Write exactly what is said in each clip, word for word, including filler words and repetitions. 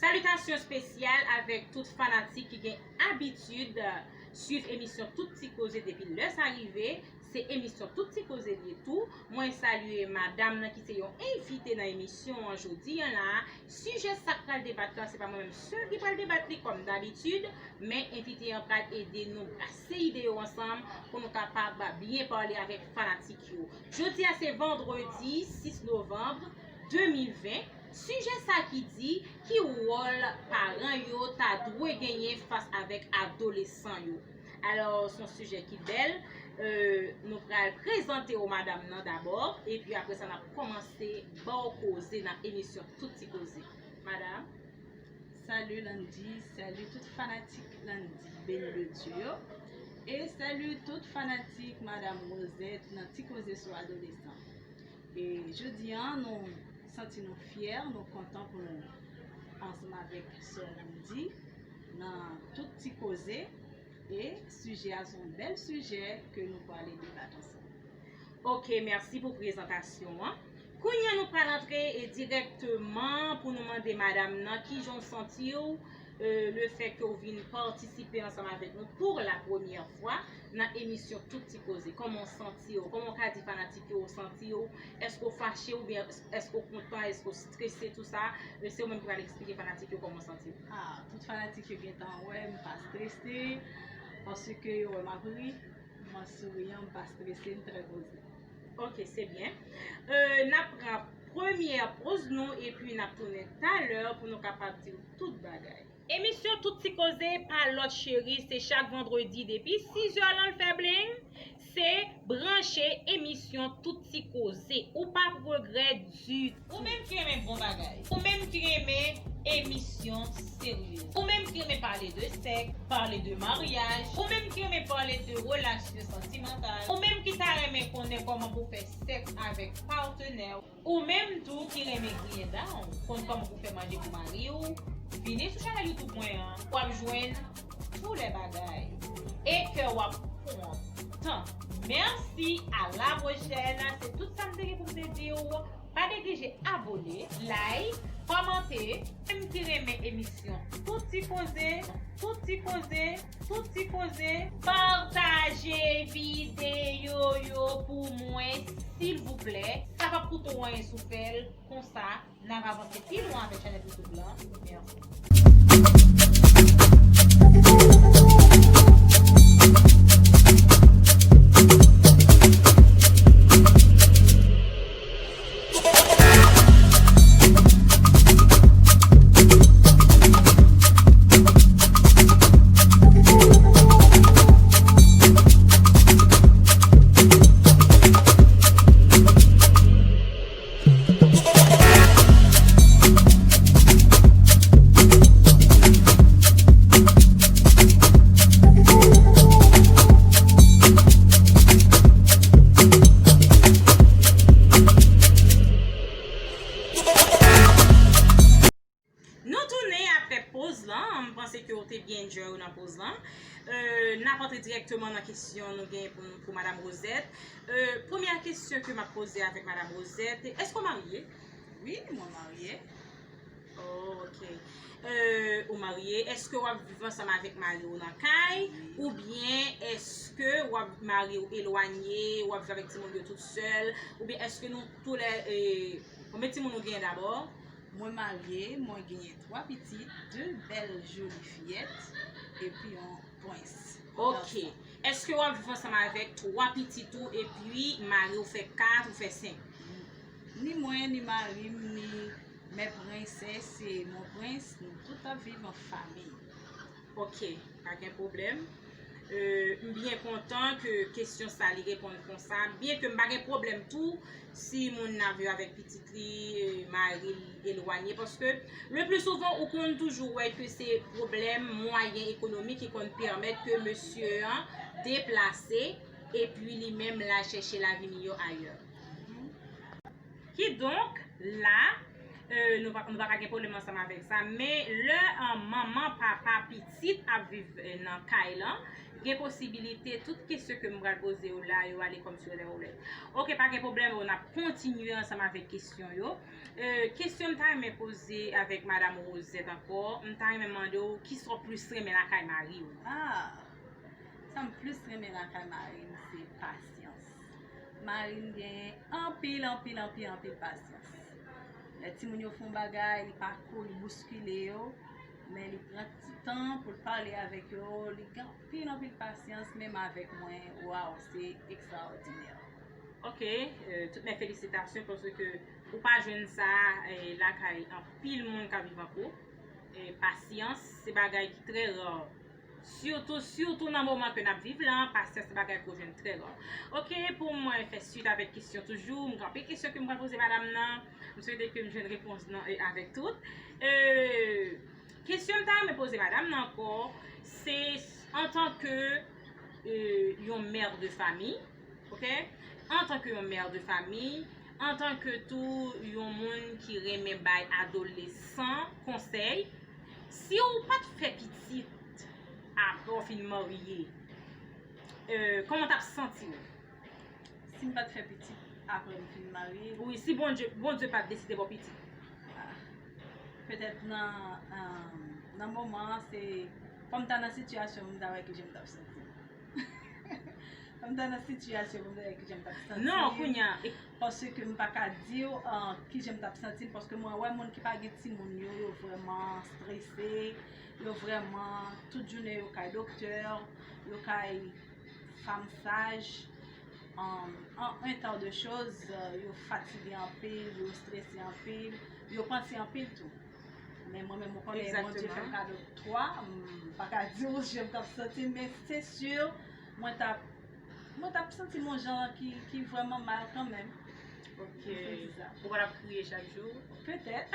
Salitasyon espesyal avèk tout fanatik ki gen abitid swiv emisyon Tout Ti Koze depi lè sa rive. Se emisyon Tout Ti Koze li ye tou. Mwen salye madanm nan ki se yon envite nan emisyon an jodi an la. Sijè sa k pral debat la, se pa mwen menm sèl ki pral debat li kòm dabitid, men envite an pral ede nou brase ide yo ansanm pou nou kapab byen pale avèk fanatik yo. Jodi a se vandredi sis novanm de mil ven. Sijè sa ki di, ki wòl paran yo ta dwe genyen fas avèk adolesan yo? Alò, se yon sijè ki bèl. Euh, nou pral prezante w madanm nan dabò, epi apre sa, n ap kòmanse ba w koze nan emisyon Tout Ti Koze. Madanm? Salut Landy, salut tout fanatik Landy Béni de Dieu yo, e salut tout fanatik Madame Rosette nan Ti Koze sou adolesan. E jodi a, nou santi nou fyè, nou kontan pou nou ansanm avèk sè Landy nan Tout Ti Koze. E sijè a se yon bèl sijè ke nou prale debat ansanm. Ok, mèsi pou prezantasyon an. Kounye a nou pral antre e dirèkteman pou nou mande madanm nan kijan w santi w, euh, le fait que w vin patisipe ansanm avèk nou pour la première fois nan emisyon Tout Ti Koze. Kòman w santi w? Kòman w ka di fanatik yo w santi w? Èske w fache oubyen èske w kontan? Èske w strese, tou sa? Euh, se ou menm ki pral eksplike fanatik yo kòman w santi w. Ah, tout fanatik yo gentan wè m pa strese, paske yo wè m ap ri. Mwen souriyan, m pa strese, m trè poze. Ok, se byen. Euh, n ap pran premyè poz nou, epi n ap tounen talè pou nou kapab di w tout bagay. Emisyon Tout Ti Koze pa lòt cheri, se chak vandredi depi sis è lan l fè bling. Se branche emisyon Tout Ti Koze. Ou p ap regrèt ditou. Ou menm ki renmen bon bagay. Ou menm ki renmen emisyon serye. Ou menm ki renmen pale de sèks, pale de maryaj. Ou menm ki renmen pale de relasyon santimantal. Ou menm ki ta renmen konnen kòman pou fè sèks avèk patnè w. Ou menm tou ki renmen griyen dan w, konn kòman pou fè manje pou mari w, vini sou chanèl YouTube mwen an. W ap jwenn tou lè bagay. E kè w ap kontan. Mèsi, a la pwochèn. Se tout sa m te gen pou m te di w. Pa neglije abòne, like, kòmante. Menm ki renmen emisyon Tout Ti Koze, Tout Ti Koze, Tout Ti Koze, pataje videyo yo pou mwen, silvouplè. Sa p ap koute w anyen si w fè l. Konsa, n ap avanse pi lwen avèk chanèl YouTube lan. Mèsi. Nou tounen apre poz lan. M panse ke w te byen enjoy ou nan poz lan. Euh, n ap antre dirèkteman nan kesyon nou gen pou, pou Madam Rosette. Euh, premyè kesyon ke m ap poze avèk Madam Rosette, èske w marye? Oui, mwen marye. Oh, ok. Euh, ou marye, èske w ap viv ansanm avèk mari w nan kay? Wi. Oubyen èske w ap mari w elwanye, w ap viv avèk timoun yo tout sèl? Oubyen èske nou toulè, euh, konbyen timoun ou genyen dabò? Mwen marye, mwen genyen twa pitit, de bèl joli fiyèt, epi yon prens. Ok. Èske w ap viv ansanm avèk twa pitit ou epi mari w fè kat ou fè senk? Ni mwen, ni mari m, ni mè prensès e mon prens, nou tout ap viv an fanmi. Ok, pa gen pwoblèm. Euh, m byen kontan ke kesyon sa li reponn konsa. Byen ke m pa gen pwoblèm tou si moun nan ap viv avèk pitit li, euh, mari l elwanye. Paske le pli souvan, ou konn toujou wè ke se pwoblèm mwayen ekonomik ki konn pèmèt ke mesye an deplase epi li menm l al chèche lavi miyò ayè. Kidonk, la, euh, nou pa, nou pa ka gen pwoblèm ansanm avèk sa, men lè, euh, manman, papa, pitit ap viv, euh, nan kay lan, Gen posibilite tout kesyon ke m pral poze yo la, yo ale kòm sur les roulettes. Ok, pa gen pwoblèm, n ap kontinye ansanm avèk kesyon yo. Euh, kesyon m ta renmen poze avèk Madam Rosette ankò, m ta renmen mande w kisa w plis renmen lakay mari w? Ah, sa m plis renmen lakay mari m se pasyans. Mari m gen anpil, anpil, anpil, anpil pasyans. Lè timoun yo fè yon bagay, li pa kouri bouskile yo, men li pran ti tan pou l pale avèk yo, li gen anpil, anpil pasyans, menm avèk mwen, waw, se ekstraòdinè. Ok, euh, tout mes félicitations paske ou pa jwenn sa eh, lakay anpil moun k ap viv an koup. Eh, pasyans, se bagay ki trè ra. Sitou, sitou nan moman ke n ap viv la, pasyans se bagay ke w jwenn trè ra. Ok, pou mwen fè swit avèk kesyon toujou, m gen anpil kesyon ke m pral poze madam nan. M swete ke m jwenn repons nan eh, avèk tout. Euh, kesyon m ta renmen poze madam nan ankò, se antanke euh, yon mère de famille, ok? Antanke yon mère de famille, antanke tou yon moun ki renmen bay adolesan konsèy, si w pa t fè pitit apre w fin marye, euh, kòman w t ap santi w? Si m pa t fè pitit apre m fin marye, Wi, si Bondye, Bondye pa t deside ba w pitit. Petèt nan, euh, nan moman an, se kòm m ta nan sitiyasyon m, m ta wè kijan m t ap santi m. Kòm m ta nan sitiyasyon m, m ta wè kijan m t ap santi m. Non, kounye a, Paske m pa ka di w uh, kijan m t ap santi m, paske mwen wè moun ki pa gen timoun yo, yo vrèman strese, yo vrèman, tout jounen yo kay doktè, yo kay fanm saj, um, an un tas de choz, uh, yo fatige anpil, yo strese anpil, yo panse anpil tou. Men mwen menm, mwen konnen Bondye fè m kado twa, m pa ka di w jan m t ap santi m, men se si, mwen t ap, mwen t ap santi m yon jan ki, ki vrèman mal kanmenm. Ok. Ou pa t ap kriye chak jou? Petèt.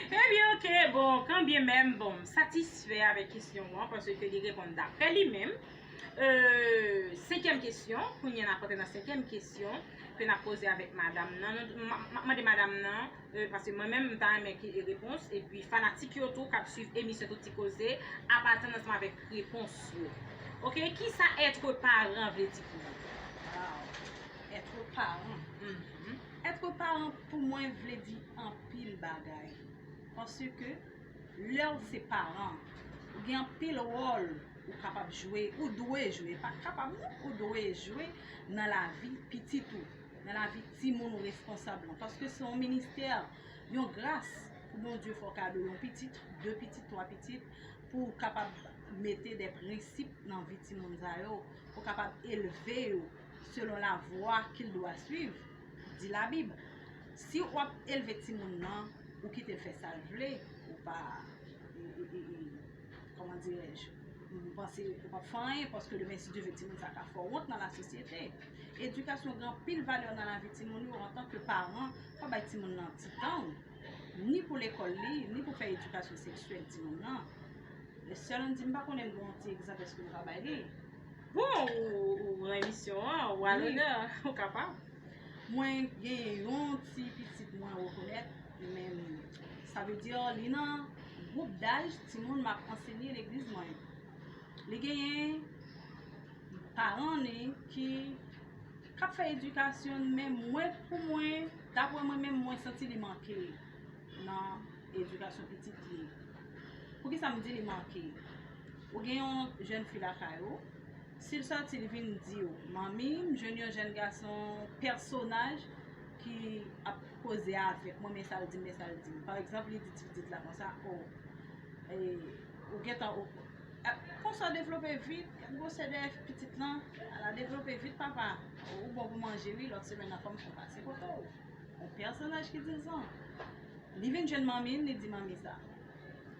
Ebyen, ok, bon, kanbyen menm, bon, m satisfè avèk kesyon an, paske li reponn daprè li menm. Euh, senkyèm kesyon, kounye a n ap antre nan senkyèm kesyon ke n ap poze avèk madam nan. Nou, m ap mande madam nan, euh, paske mwen menm, m ta renmen ki repons, epi fanatik yo tou k ap swiv emisyon Tout Ti Koze ap atann ansanm avèk repons yo. Ok, kisa être parent vle di pou ou? Wow. Être parent. Mhm. Être parent pou mwen vle di anpil bagay. Paske lè w se paran, ou gen anpil wòl ou kapab jwe, ou dwe jwe, pa kapab non, ou dwe jwe nan lavi pitit ou, nan lavi timoun ou responsab lan. Paske se yon ministè, yon gras pou Bondye fè w kado yon pitit, de pitit, twa pitit, pou w kapab mete de prensip nan vi timoun sa yo, pou w kapab elve yo selon la voie qu'il doit suivre, di Labib. Si w ap elve timoun nan, ou kite l fè sa l vle, ou pa, e, e, e, e, kòman dirèj, m panse ou p ap fè anyen, paske demen, si Dye vle, timoun sa ka fè w wont nan lasosyete. Edikasyon gen anpil valè nan lavi timoun yo. Antanke paran, fò w bay timoun nan ti tan w, ni pou lekòl li, ni pou fè edikasyon seksyèl timoun nan. Sè Landy, m pa konnen m gen yon ti egzanp, èske m ka bay li? Bon, ou, ou, ou pran emisyon an, ou alonè, ou kapab. Mwen genyen yon ti pitit mwen rekonèt, men sa vle di li nan gwoup daj timoun m ap ansenye legliz mwen. Li genyen paran li ki k ap fè edikasyon, men mwen, pou mwen, daprè mwen menm, mwen santi li manke nan edikasyon pitit li. Poukisa m di li manke? Ou gen yon jèn fi lakay ou, si l sòti, li vin di w, manmi, m jwenn yon jèn gason pèsonaj ki ap koze avèk mwen, men sa l di m, men sa l di m. Pa egzanp, li di ti pitit la konsa, o, e, ou gentan, ou, e, konsa w devlope vit, gad gwosè dèyè pitit lan, ala devlope vit, papa. Ou bon pou manje, wi, lòt semèn nan fò m fè w pase kote w. Yon pèsonaj ki di l sa. Li vin jwenn manmi l, li di manmi sa.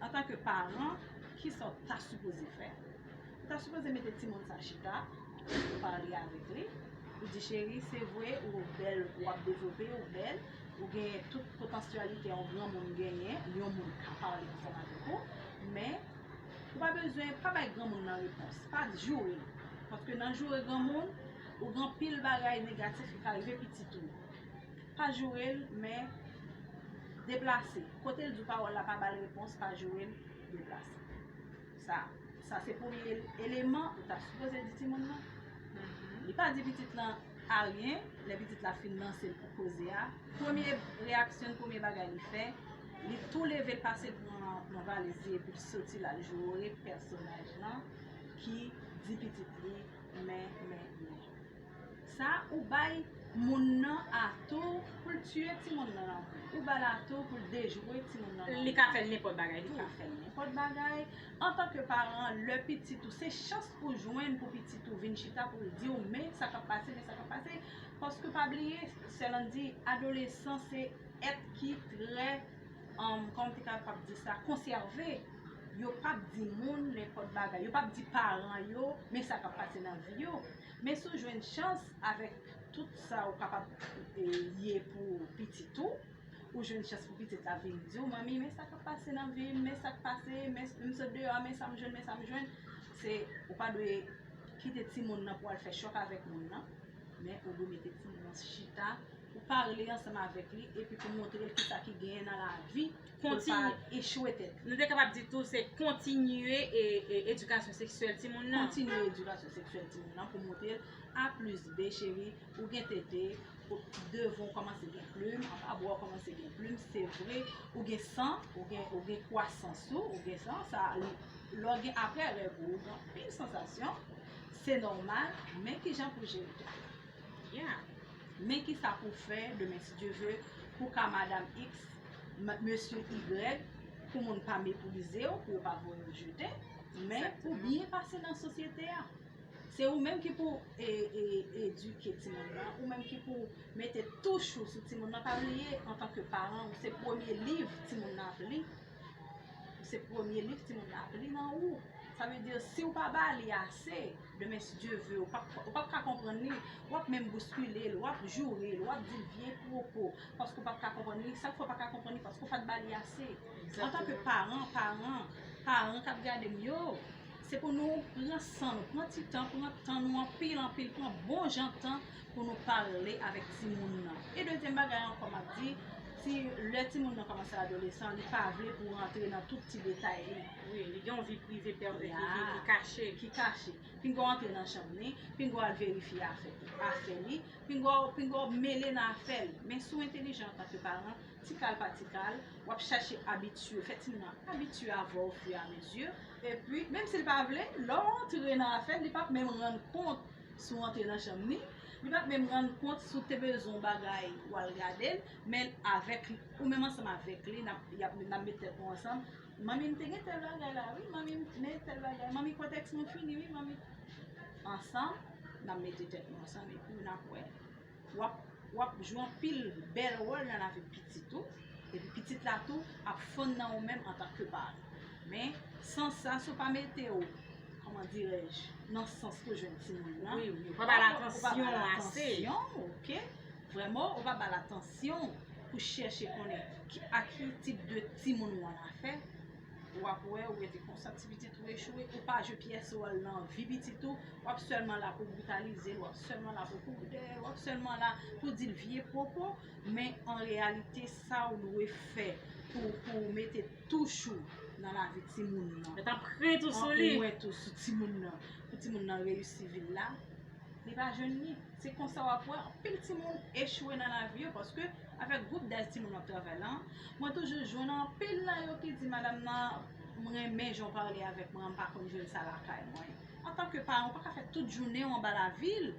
Antanke paran, kisa w ta sipoze fè? Ou ta sipoze mete timoun sa chita, ou pale avèk li, ou di, cheri, se vre, ou bèl, w ap devlope, ou bèl, ou genyen tout potansyalite yon granmoun genyen, yon moun ka pale ansanm avèk ou, men ou pa bezwen, pa bay granmoun nan repons, pa joure l. Paske nan joure granmoun, ou gen anpil bagay negatif ki ka rive pitit ou. Pa joure l, men deplase. Kote l di w pawòl la, pa ba l repons, pa joure l, deplase. Sa, Sa se premye eleman ou ta sipoze di timoun nan. Li pa di pitit lan aryen, lè pitit la fin lanse l pou koze a. Premye reyaksyon l, premye bagay li fè, li tou leve l pase l pran, pran valiz li epi l soti l al joure pèsonaj lan ki di pitit li, men, men, men. Sa ou bay moun nan atou pou l tiye timoun nan nan kou. Ou ba l atou pou l dejwe timoun nan nan kou. Li ka fè l nenpòt bagay tou. Li ka fè l nenpòt bagay. Antanke paran, lè pitit ou, se chans ou jwenn pou pitit ou vin chita pou l di w, men sa k ap pase, men sa k ap pase. Paske pa bliye, sè Landy, adolesan se èt ki trè, um, kòman m te kapab di sa, konsève. Yo p ap di moun nenpòt bagay. Yo p ap di paran yo, men sa k ap pase nan vi yo. Men si w jwenn chans avèk tout sa ou kapab, e, ye pou pitit ou, ou jwenn chans pou pitit la vin di w, manmi, men sa k ap pase nan vi m, men sa k pase, men m sot deyò a, men sa m jwenn, men sa m jwenn. Se, ou pa dwe kite timoun nan pou al fè chòk avèk moun nan, men ou dwe mete timoun nan chita, ou pale ansanm avèk li, epi pou montre l kisa ki genyen nan lavi, pou l pa echwe tèt li. Nou te kapab di tou, se kontinye e, e, edikasyon seksyèl timoun nan. Kontinye edikasyon seksyèl timoun nan pou montre l A plis B, cheri, ou gen tete, ou, devan w kòmanse gen plim, anba bra w kòmanse gen plim, se vre, ou gen san, ou gen, ou gen kwasans ou, ou gen san, sa, lè w gen apre règ ou, ou gen anpil sansasyon, se nòmal, men kijan pou jere tèt ou. Yeah. Men kisa pou fè demen, si Dye vle, pou ka madanm X, m-, mesye Y, pou moun pa meprize w, pou yo pa voye w jete, men pou byen pase nan sosyete a. Se ou menm ki pou e, e, edike timoun nan, ou menm ki pou mete touch ou sou timoun nan. Pa bliye, antanke paran, ou se premye liv timoun nan ap li. Ou se premye liv timoun nan ap li nan ou. Sa vle di, si w pa ba li ase, demen, si Dye vle, ou p ap, ou p ap ka konprann li. W ap menm bouskile l, w ap joure l, w ap di l vye pwopo, paske w p ap ka konprann li. Sa k fè w pa ka konprann li? Paske w pa t ba li ase. Antanke paran, paran, paran k ap gade m yo, se pou nou pran san nou, pran ti tan, pran tan nou anpil, anpil, pran bon jan tan pou nou pale avèk timoun nan. E dezyèm bagay ankò m ap di, si lè timoun nan kòmanse adolesan, li pa vle pou rantre nan tout ti detay li. Wi, li gen yon vi prive, pè-, ki, ki, ki kache. Ki kache. Pinga w antre nan chanm li, pinga w al verifye afè, afè li, pinga w, pinga w mele nan afè l. Men si w entelijan antanke paran, ti kal pa ti kal, w ap chache abitye, fè timoun nan abitye avè w ofiramezi. Epi, menm si l pa vle, lè w antre nan afè l, li p ap menm rann kont si w antre nan chanm li, li p ap menm rann kont si w te bezwen yon bagay, w al gade l, men avèk li, ou menm ansanm avèk li, n ap, y ap, n ap met tèt nou ansanm. Manmi, m te gen tèl bagay la, wi, manmi, m, men tèl bagay, manmi, kòtèks mwen fini, wi, manmi. Ansanm, n ap mete tèt nou ansanm, epi n ap wè. W ap, w ap jwe anpil bèl wòl nan lavi pitit ou, epi pitit la tou ap fonn nan ou menm antanke paran. Men, san sa, si w pa mete w, kòman dirèj, nan sans pou jwenn timoun nan, wi, wi, ou pa ba l atansyon ase. Ou pa ba l atansyon, oke? Vrèman, ou pa ba l atansyon pou chèche konnen ki, a ki tip de timoun ou an afè. W ap wè, ou rete konsa, ti pitit ou echwe, ou pa jwe pyès wòl nan vi pitit ou, w ap sèlman la pou w britalize l, w ap sèlman la pou w kouri dèyè l, w ap sèlman la pou w di l vye pwopo, men an reyalite, sa w dwe fè pou, pou w mete touch ou nan lavi timoun nan. Met anprent ou sou li. Anprent ou sou timoun nan, pou timoun nan reyisi vi l la, li pa jwenn li. Se konsa w ap wè anpil timoun echwe nan lavi yo, paske avèk gwoup daj timoun w ap travay la, mwen toujou jwenn anpil nan yo ki di, "Madanm nan, m renmen jan w pale avèk mwen an, m pa konn jwenn sa lakay mwen." Antanke paran, ou pa ka fè tout jounen w anba lavil,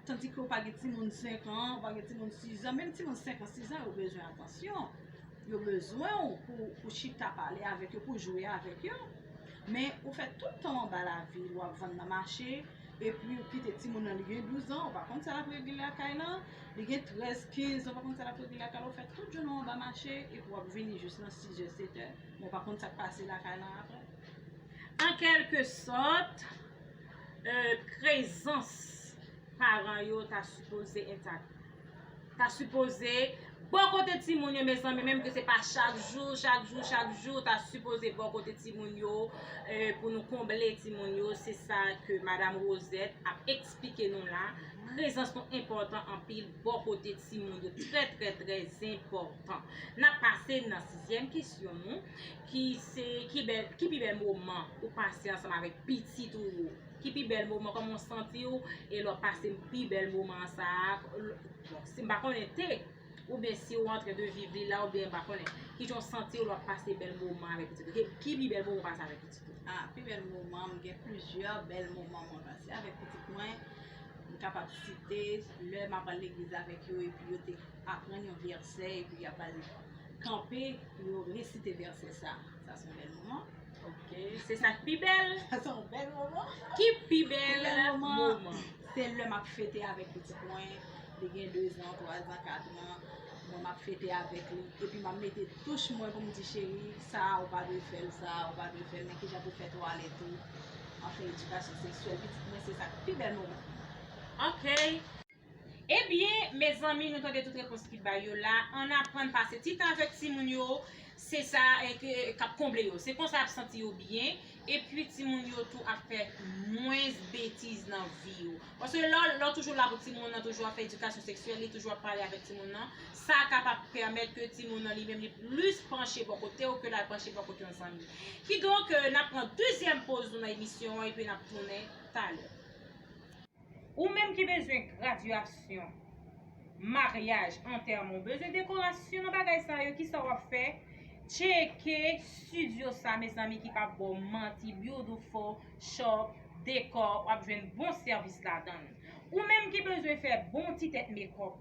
tandike w pa gen timoun senk an, ou pa gen timoun sis an, menm timoun senk an, sis an, yo bezwen atansyon. Yo bezwen w pou, pou chita pale avèk yo, pou jwe avèk yo. Men ou fè tout tan w anba lavil, w ap vann nan mache, epi ou kite timoun nan, li gen douz an, ou pa konn sa l ap regle lakay lan, li gen trèz, kenz an, ou pa konn sa l ap regle lakay lan, ou fè tout jounen w anba mache, epi w ap vini jis nan sis è, sèt è, men ou pa konn sa k pase lakay lan apre. An kèlke sòt, e, prezans paran yo ta sipoze entak. Ta sipoze bò kote timoun yo, mezanmi, menm ke se pa chak jou, chak jou, chak jou, ta sipoze bò kote timoun yo, e, pou nou konble timoun yo. Se sa ke Madam Rosette ap eksplike nou la, Prezans nou enpòtan anpil bò kote timoun yo, trè, trè, trè enpòtan. N ap pase nan sizyèm kesyon nou, ki se, ki bèl, ki pi bèl moman ou pase ansanm avèk pitit ou yo? Ki pi bèl moman, kòman w santi w, e lè w ap pase pi bèl moman sa a? Bon, si m pa konnen te, oubyen si w antren de viv li la, oubyen m pa konnen, kijan w santi w lè w ap pase bèl moman avèk pitit ou? Ki, ki pi bèl moman w pase avèk pitit ou? Ah, pi bèl moman, m gen plizyè bèl moman mwen pase avèk pitit mwen. M kapab site lè m ap al legliz avèk yo, epi yo te aprann yon vèsè, epi y ap al kanpe pou yo resite vèsè sa. Sa se yon bèl moman. Ok, se sa k pi bèl. Sa se yon bèl moman. Ki pi bèl moman? Pi bèl moman, se lè m ap fete avèk pitit mwen, li gen dezan, twazan, katran, mwen m ap fete avèk li, epi m ap mete touch mwen pou m di, cheri, sa a ou pa dwe fè l, sa a ou pa dwe fè l, men kijan pou fè twalèt ou, anfen, edikasyon seksyèl pitit mwen, se sa k pi bèl moman. Ok. Ebyen, mezanmi, nou tande tout repons ki bay yo la. Ann aprann pase ti tan avèk timoun yo, se sa, e, ke, k ap konble yo. Se konsa y ap santi yo byen. Epi timoun yo tou ap fè mwens betiz nan vi yo. Paske lè, lè w toujou la pou timoun nan, toujou ap fè edikasyon seksyèl, li toujou ap pale avèk timoun nan, sa kapab pèmèt ke timoun nan li menm li plis panche bò kote w ke l al panche bò kote yon zanmi. Kidonk, e, n ap pran dezyèm poz nou nan emisyon an epi n ap tounen talè. Ou menm ki bezwen gradyasyon, maryaj, antèman, ou bezwen dekorasyon nan bagay sa yo, kisa w ap fè? Tcheke estidyo sa, mezanmi, ki p ap ba w manti, Beautiful Shop Decor, w ap jwenn bon sèvis ladan l. Ou menm ki bezwen fè bon ti tèt mekòp,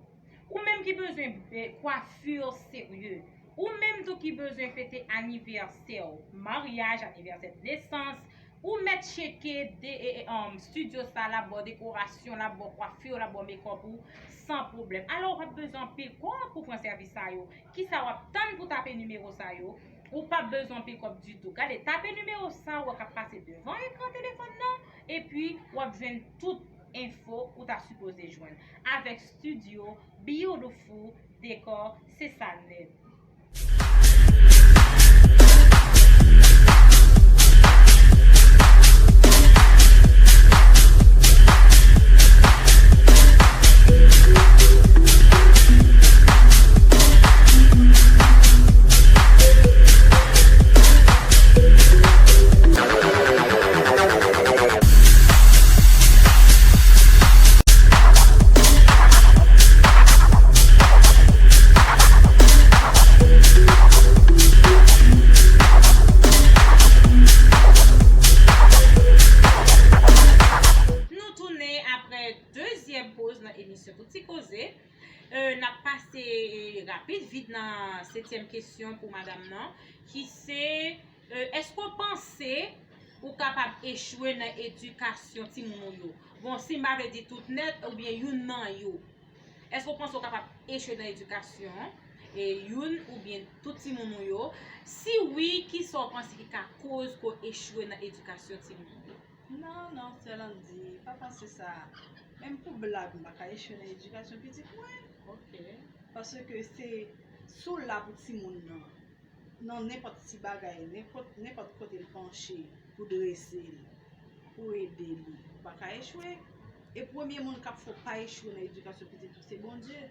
ou menm ki bezwen, eh, kwafi serye, ou menm tou ki bezwen fete anivèsè w, maryaj, anivèsè de nesans, ou mèt tcheke de, e, e, um, estidyo sa, l ap ba w dekorasyon, l ap ba w kwafi, l ap ba w mekòp ou san pwoblèm. Alò, ou p ap bezwen anpil kòb pou pran sèvis sa yo. Kisa w ap tann pou tape nimewo sa yo? Ou p ap bezwen anpil kòb ditou. Gade, tape nimewo sa w wè k ap pase devan ekran telefòn nan, epi w ap jwenn tout enfo ou ta sipoze jwenn. Avèk estidyo Beautiful Decor, se sa nèt. Nou tounen apre dezyèm poz nan emisyon Pou Ti Koze. E, n ap pase, e, rapid vit nan setyèm kesyon pou madanm nan, ki se, e, èske w panse ou kapab echwe nan edikasyon timoun ou yo? Bon, si m pa vle di tout nèt, oubyen youn nan yo. Èske w panse w kapab echwe nan edikasyon, e, youn oubyen tout timoun ou yo? Si wi, kisa w panse ki ka koz ke w echwe nan edikasyon timoun ou yo? Non, non, sè Landy, pa panse sa. Menm pou blag, m pa ka echwe nan edikasyon pitit mwen. Ok. Paske se, si w la pou timoun nan, nan nenpòt ti bagay, nenpòt, nenpòt kote l panche pou drese l, pou ede li, ou pa ka echwe. E premye moun k ap fè w pa echwe nan edikasyon pitit ou, se Bondye.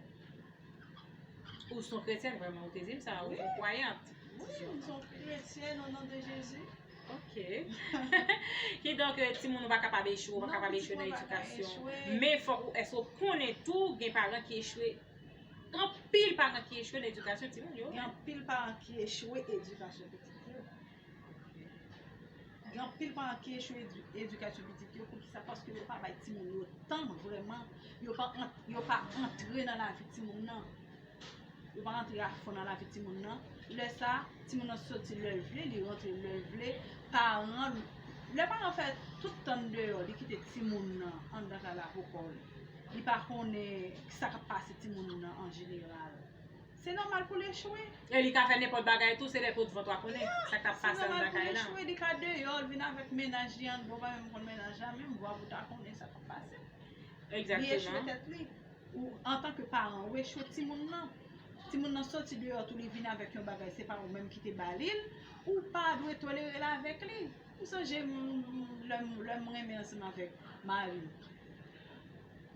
Ou se yon kretyèn vrèman, ou te di m sa, ou se yon kwayant. Wi, m se yon kretyèn, o non de Jezi. Ok. Kidonk, e, timoun ou pa kapab echwe, ou pa kapab echwe nan edikasyon. Men fòk ou, èske ou konnen tou, gen paran ki echwe, anpil paran ki echwe nan edikasyon timoun yo? Gen anpil paran ki echwe edikasyon pitit yo. Gen anpil paran ki echwe edi-, edikasyon pitit yo. Poukisa? Paske yo pa bay timoun yo tan vrèman. Yo pa ant-, yo pa antre nan lavi timoun nan. Yo pa antre a fon nan lavi timoun nan. Lè sa, timoun nan soti lè l vle, li rantre lè l vle. Paran, lè paran fè tout tan deyò, li kite timoun nan anndan kay la pou kò l. Li pa konnen sa k ap pase timoun nan an jeneral. Se nòmal pou l echwe. E li ka fè nenpòt bagay tou, se lè pou vant ou a konnen sa k ap pase anndan kay la. Se nòmal pou l echwe, li ka deyò, l vin avèk mennaj li anndan, ou pa menm konn mennaj la, menm vwa pou ta konnen sa k ap pase. Li echwe tèt li. Ou, antanke paran, ou echwe timoun nan. Timoun nan soti deyò tou, li vin avèk yon bagay, se pa ou menm ki te ba li l, ou pa dwe tolere l avèk li. M sonje m, m, lè m, lè m renmen ansanm avèk mari m.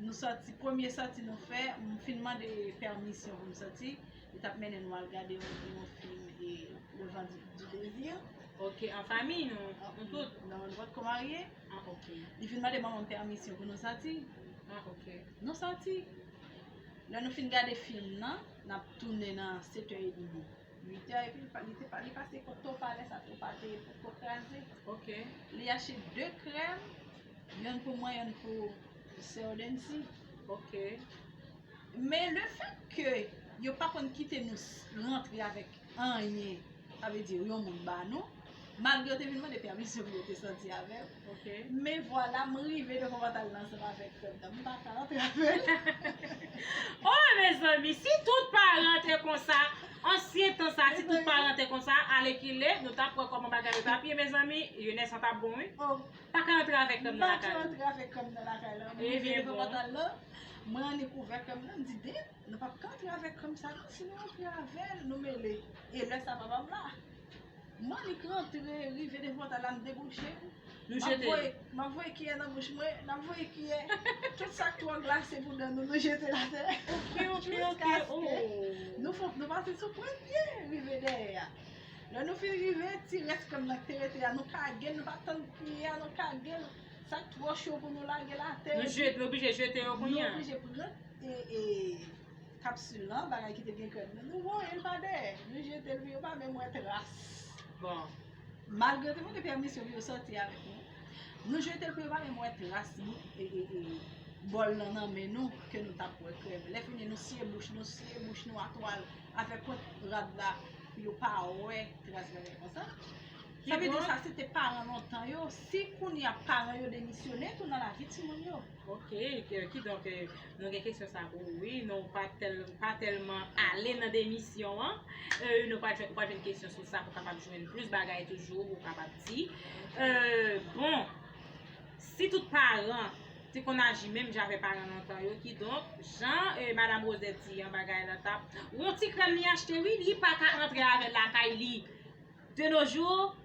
Nou sòti, premye sòti nou fè, m fin mande pèmisyon pou m sòti. Li t ap mennen nou al gade yon, yon fim e Le Vent du, du Désir. Ok, an fanmi nou, nou tout. Non, nou pa t ko marye. Ah, ok. Li fin mande manman m pèmisyon pou nou sòti. Ah, ok. Nou sòti. Lè nou fin gade fim nan, n ap tounen nan sèt è edmi, uit è, epi li pa- li te pa- li pase kot Topa, lè sa Topa te poko kraze. Ok. Li achte de krèm, yonn pou mwen, yonn pou sè Odensi. Ok. Men le fèt ke yo pa konn kite nou s- rantre avèk anyen, sa vle di yon moun ba nou, malgre yo te vin mande pèmisyon pou yo te sòti avè m. Ok. Men vwala, m rive devan pòtay la ansanm avèk krèm nan. M pa ka rantre avè l. Oh, mezanmi, si tout paran te konsa, ansyen tan sa, si tout paran te konsa, alèkile, nou t ap wè kòman bagay yo t ap ye, mezanmi, jenès lan t ap bon, wi. Oh, Pa ka rantre avèk krèm m nan pa ka lakay. Rantre avèk krèm nan lakay la. M Ebyen, rive devan bon. Pòtay la, mwen annik ouvè krèm nan, m di, "Den, nou p ap ka rantre avèk krèm sa non, si nou rantre avè l, nou mele." E lè sa papa m la. Mwen annik rantre, rive devan pòtay la, m debouche. Nou M ap jete. Voye, m ap voye kiyè nan bouch mwen, n ap voye kiyè. Tout sa k twò glase pou dan nou, nou jete l atè. Ok, ok, ok. Jiskaske Oh. nou fon, nou pase sou pwen pye, rive dèyè a. Lè nou fin rive, ti rès krèm nan k te rete a, nou kage l, nou pa tann kiyè a, nou kage l. Sa k twò cho pou nou lage l atè. Nou jete, nou oblije jete yo Nou kounye a. Oblije pran e, e, kapsil lan, bagay ki te gen krèm nan. Nou voye l pa dèyè. Nou jete l, pi yo pa menm wè tras. Bon. Malgre te mande pèmisyon pou yo sòti avèk nou, nou jete l pou yo pa menm wè tras bout e, e, e, bòl lan nan men nou ke nou t ap wè krèm. Lè fini, nou siye bouch nou, siye bouch nou a twal avèk kòt rad la pou yo pa wè tras bagay konsa. Sa vle di Kidonk- sa se te paran lontan yo. Si kounye a paran yo demisyone tou nan lavi timoun yo. Ok, ke- kidonk, eh, nou gen kesyon sa pou ou, wi. Nou pa tèl, pa tèlman ale nan demisyon an. Eh, nou pa jwenn, pa jwenn kesyon sou sa pou kapab jwenn plis bagay toujou, pou kapab di. Eh, bon, si tout paran te konn aji menm jan avè paran lontan yo, kidonk, jan eh, Madam Rosette di an, bagay la t ap. Yon ti krèm li achte, wi, li pa ka antre avè l lakay li. De nos jours,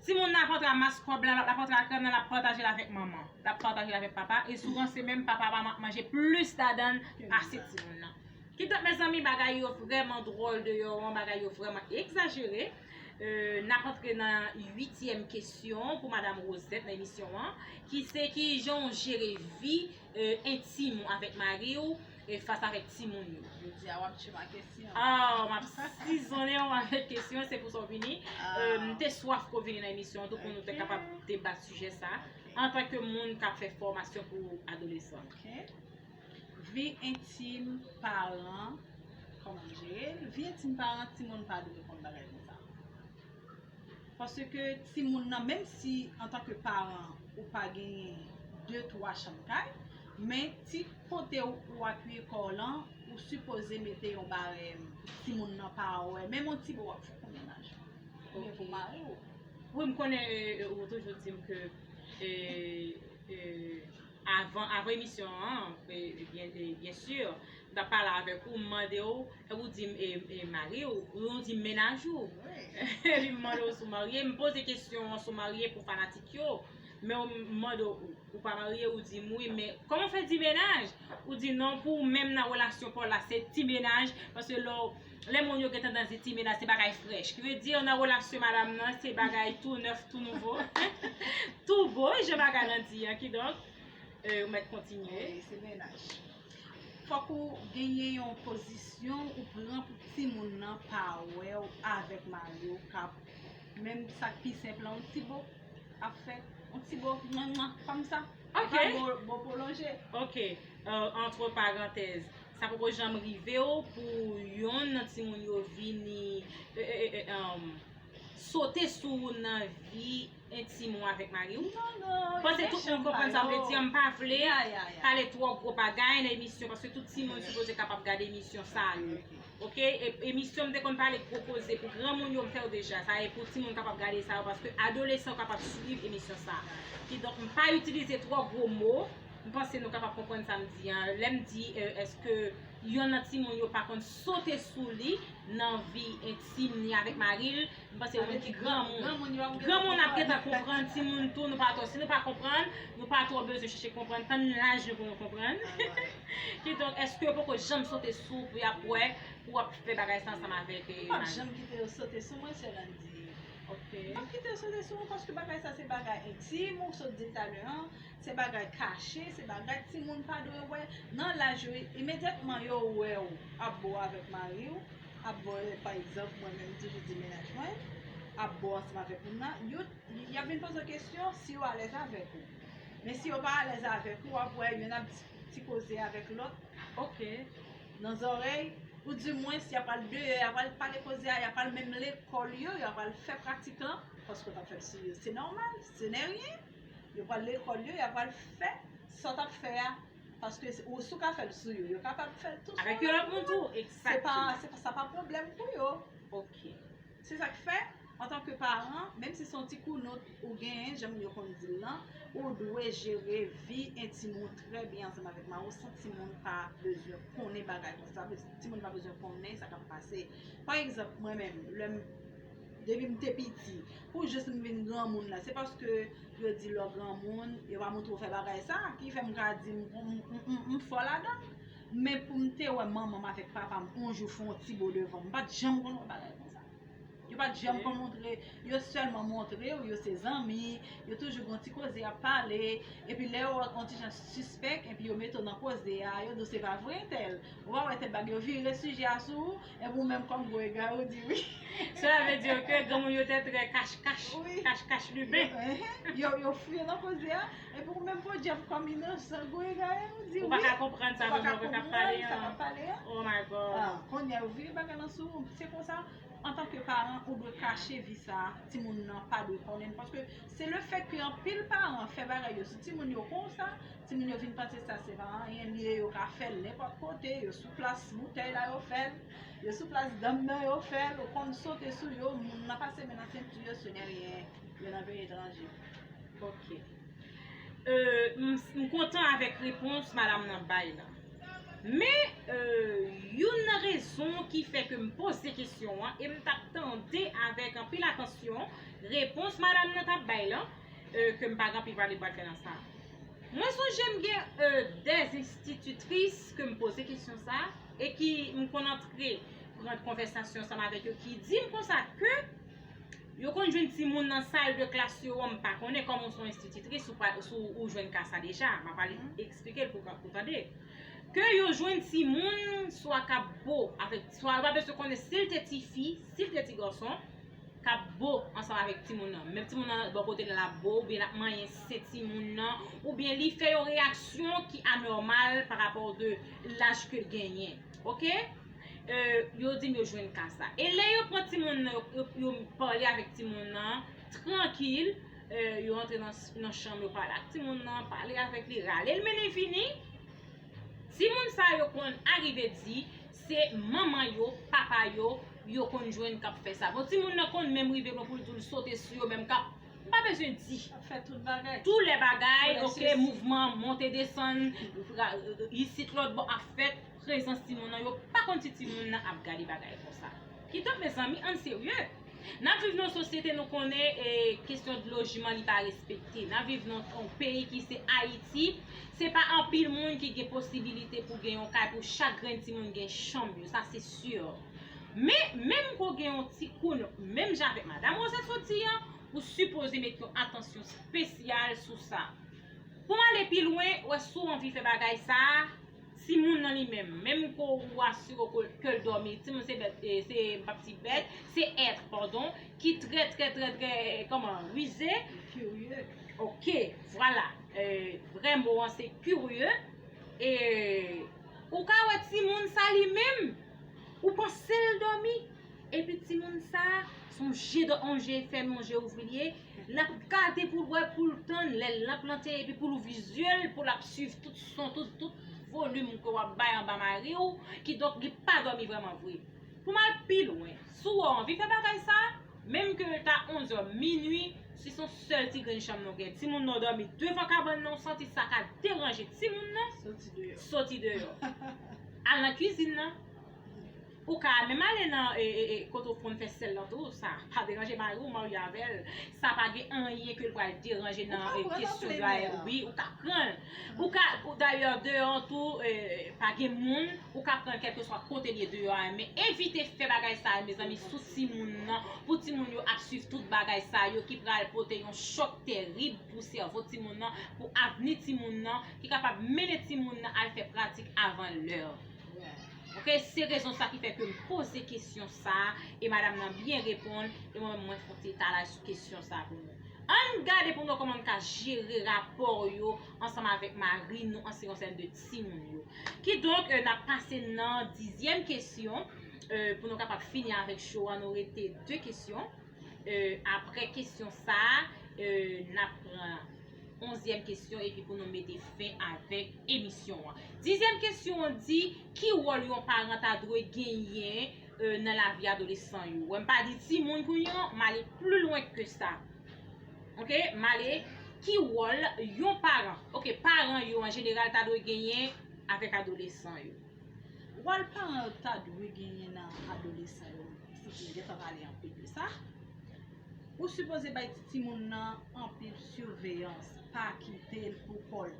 timoun nan ap antre a mas kòb la, l ap antre a krèm nan, l ap pataje l avèk manman, l ap pataje l avèk papa, e souvan se menm papa pa ma- manje plis ladan l pase timoun nan. Kidonk, mezanmi, bagay yo vrèman dwòl deyò an, bagay yo vrèman egzajere. Euh, n ap antre nan uityèm kesyon pou Madam Rosette nan emisyon an, ki se kijan w jere vi euh, entim ou avèk mari w e fas avèk timoun yo. Jodi a w ap tchema kesyon. Ah, m ap sizonnen w avèk kesyon, se pou sa w vini. Ah. Euh, m te swaf pou w vini nan emisyon an tou pou nou te Ok. Kapab debat sijè sa Ok. antanke moun k ap fè fòmasyon pou adolesan. Ok. Vi entim paran, kòman m jere l? Vi entim paran, timoun pa dwe konn bagay konsa. Paske timoun nan, menm si antanke paran ou pa genyen de, twa chanm kay, men ti kote ou, ou apiye kò w lan, ou sipoze mete yon barèm pou timoun nan pa wè. Menm yon ti bo w ap fè pou mennaj ou. Oubyen pou mari w. Wi, m konnen euh, ou toujou di m ke euh, euh, avan, avan emisyon an, e, e, byen, e, byen si, m t ap pale avèk ou, m mande w, epi ou di m e, e mari w, ou di m mennaj ou. Wi. Epi m mande w si w marye, m poze kesyon an si w marye pou fanatik yo, men w m mande w, ou pa marye, ou di m wi, men kòman w fè di mennaj? Ou di non, pou ou menm nan relasyon pa w la, se ti mennaj, paske lè w Lè moun yo gen tandans di ti mennaj se bagay frèch. Ki vle di nan relasyon madanm nan se bagay tou nèf, tou nouvo. Tou bo, jan bagay lan di an. Kidonk, euh, ou mèt kontinye. Wi, se mennaj. Fòk ou genyen yon pozisyon ou pran pou timoun nan pa wè w avèk mari w k ap, menm sa k pi senp lan, yon ti bo ap fè, yon ti bo, mwa, mwa, kòmsa. Ok. Pa bo, bo pwolonje. Ok, euh, entre parenthèses, sa poko janm rive w pou yonn nan timoun yo vini euh, euh, euh, euh, sote sou ou nan vi entim ou avèk mari w? Non, non. Paske tout moun konprann sa m vle di an, m pa vle Ya, ya, ya. pale twò gwo bagay nan emisyon, paske tout timoun sipoze kapab gade emisyon sa yo. Ok. Ok, e, emisyon m te konn pale gwo koze pou granmoun yo, m fè yo deja. Sa e pou timoun kapab gade sa yo, paske adolesan yo kapab swiv emisyon sa. Kidonk, m pa itilize twò gwo mo. M panse nou kapab konprann sa m di an. Lè m di, euh, èske Yonn nan timoun yo pa konn sote sou li nan vi entim ni avèk mari l. M panse yon moun ki granmoun. Granmoun ap gentan konprann, timoun tou, nou pa twò. Si nou pa konprann, nou pa twò bezwen chèche konprann. Tann laj nou pou nou konprann. Kidonk, èske yo poko janm sote sou pou y ap wè, pou w ap fè bagay sa ansanm avèk, eh, mari? M p ap janm kite yo sote sou mwen, sè Landy. Ok. M p ap kite yo sote sou mwen paske bagay sa se bagay entim, ou sot di l talè an. Se bagay kache, se bagay timoun pa dwe wè. Nan laj yo, imedyatman yo wè w ap bo avèk mari w, ap bo, pa egzanp, mwen menm toujou di mennaj mwen, ap bo ansanm avèk moun nan, yo, y ap vin poze w kesyon si yo alèz avèk ou. Men si yo pa alèz avèk ou, w ap wè youn ap di ti koze avèk lòt. Ok. Nan zòrèy, oudimwens, y ap al deyò, y ap al pale koze a, y ap al menm lekòl yo, y ap al fè pratik lan, paske w t ap fè l sou yo. Se nòmal, ce n'est rien. Yo pral lekòl yo, y ap pral fè sa w t ap fè a. Paske se- ou, si w ka fè l sou yo, yo kapab fè l tou sou lòt moun tou. Avèk yon lòt moun tou, egzakteman. Se pa, se pa, sa pa pwoblèm pou yo. Ok. Se sa k fè, antanke paran, menm si se yon ti kounout ou genyen, jan yo konn di l lan, ou dwe jere vi entim ou trè byen ansanm avèk mari w san timoun pa bezwen konnen bagay konsa. Timoun pa bezwen konnen sa k ap pase. Pa egzanp, mwen menm, lè m, depi m te piti, pou jis m vin granmoun la, se paske yo di lè w granmoun, yo pa montre w fè bagay sa, ki fè m ka di m, m, m, m, m fò ladan l. Men pou m te wè manman m avèk papa m yon jou fè yon ti bo devan m, m pa t janm konn wè bagay konsa. Yo pa t janm konn montre, yo sèlman montre w, yo se zanmi, yo toujou gon ti koze y ap pale, epi lè yo wè yon ti jan sispèk, epi yo mete w nan koze a, yo di w se pa vre entèl. Ou pa wè tèl bagay, yo vire sijè a sou ou, epi ou menm kòm gwo egare, ou di wi. Cela veut dire que granmoun yo te trè kach-kach, kach-kach liben. Yo, yo, yo fouye nan koze a, epi ou menm podyab kòm inosan, gwo egare, ou di wi. Ou pa ka konprann sa manman w k ap pale an. Sa k ap pale an. Oh my God. Ah, kounye a, yo vire bagay lan sou ou. Se konsa, antanke paran, ou dwe kache vi sa, timoun nan pa dwe konnen. Paske se le fèt ke anpil paran fè bagay yo sou timoun yo konsa, timoun yo vin panse sa se pa anyen li ye, yo ka fè l nenpòt kote, yo sou plas boutèy la yo fè l, yo sou plas danm nan yo fè l, ou konn sote sou yo, moun nan pase men nan senti yo, se nè ryen, yo nan peyi etranje. Ok. Euh, m, m kontan avèk repons madanm nan bay la. Men, euh, youn nan rezon ki fè ke m poze kesyon an, e m t ap tande avèk anpil atansyon repons madanm nan t ap bay lan, euh, ke m pa gen anpil pale bwat fè nan sa. Mwen sonje m gen, euh, de enstititris ke m poze kesyon sa, e ki m konn antre pran konvèsasyon ansanm avèk yo, ki di m konsa ke yo konn jwenn timoun nan sal de klas yo an, m pa konnen, kòm ou se yon enstititris, ou pa, si w jwenn ka sa deja, m ap al eksplike l pou, pou tande. Ke yo jwenn timoun swa k ap bo avèk, swa yo pa bezwen konnen si l te tifi, si l te ti gason, k ap bo ansanm avèk timoun nan. Menm timoun nan bò kote l la ap bo, oubyen l ap manyen sen timoun nan, oubyen li fè yon reyaksyon ki anòmal pa rapò de laj ke l genyen. Ok? Euh, yo di m yo jwenn ka sa. E lè yo pran timoun nan, yo, yo, yo pale avèk timoun nan, trankil, euh, yo antre nan, nan chanm, yo pale ak timoun nan, pale avèk li, rale l, mennen vini. Timoun sa yo konn arive di, se manman yo, papa yo, yo konn jwenn k ap fè sa. Bon, timoun nan konn menm rive lwen pou l di w l sote sou yo, menm k ap, m pa bezwen di. Ap fè tout bagay. Tout lè bagay, ok, mouvman, monte, desann, isit, lòt bò ap fèt, prezans timoun nan, yo pa konn si timoun nan ap gade bagay konsa. Kidonk, mezanmi, ann serye. N ap viv nan yon sosyete, nou konnen, e, kesyon de lojman, li pa respekte. N ap viv nan yon peyi ki se Ayiti. Se pa anpil moun ki gen posibilite pou gen yon kay pou chak grenn timoun gen chanm yo, sa se si. Men, menm ke w gen yon ti kounout, menm jan avèk madanm Rosette sot di an, ou sipoze met yon atansyon espesyal sou sa. Pou m ale pi lwen, wè si w anvi fè bagay sa a, timoun nan li menm, menm ke w asire w ke, ke l dòmi, timoun se bèt, e, se, m p ap di bèt, se èt, padon, ki trè, trè, trè, trè, kòman, rize. Kirye. Ok, vwala. E, vrè mo an se kirye. E, ou ka wè timoun sa li menm, ou panse l dòmi. Epi timoun sa, se yon je dò, yon je fèmen, yon je ouvri l ye. L ap gade pou l wè, pou l tann, lè l ap plante, epi pou l ouvri zye l, pou l ap swiv tout son, tout, tout volim ke w ap bay anba mari w, kidonk li pa dòmi vrèman vre. Pou m al pi lwen, si w anvi fè bagay sa, menm ke l ta onzè, minui, si se yon sèl ti grenn chanm nan w gen, timoun nan w dòmi devan kabann nan, w santi sa ka deranje timoun nan, soti deyò. Soti deyò. Al nan kwizin nan. Ou ka menm ale nan e, e, e, kote w konn fè sèl lan tou, sa pa deranje mari w, marye avè l. Sa pa gen anyen ke l pral deranje nan e, kesyon dwayè. Wi, ou ka pran l. Ou ka, ou, dayè, deyò tou, e, pa gen moun, ou ka pran l kèlkeswa kote l ye deyò a. Men evite fè bagay sa yo, mezanmi, sou timoun nan, pou timoun yo ap swiv tout bagay sa yo ki pral pote yon chòk tèrib pou sèvo timoun nan, pou avni timoun nan, ki kapab mennen timoun nan al fè pratik avan lè. Ok, se rezon sa ki fè ke m poze kesyon sa a, e madanm nan byen reponn, e mwen menm mwen fè yon ti etalaj sou kesyon sa a pou nou. Ann gade pou nou kòman n ka jere rapò yo ansanm avèk mari nou an se konsène de timoun yo. Kidonk, e, n ap pase nan dizyèm kesyon, e, pou nou kapab fini avèk show an, nou rete de kesyon. E, apre kesyon sa a, e, n ap pran onzyèm kesyon epi pou nou mete fen avèk emisyon an. Dizyèm kesyon an di, ki wòl yon paran ta dwe genyen, e, nan lavi adolesan yo? Wè, m pa di timoun kounye an, m ale pli lwen ke sa. Ok, m ale, ki wòl yon paran, ok, paran yo an jeneral ta dwe genyen avèk adolesan yo? Wòl paran yo ta dwe genyen nan adolesan yo, si nou gentan pale anpil de sa. Ou sipoze bay timoun nan anpil siveyans, pa kite l pou kò l.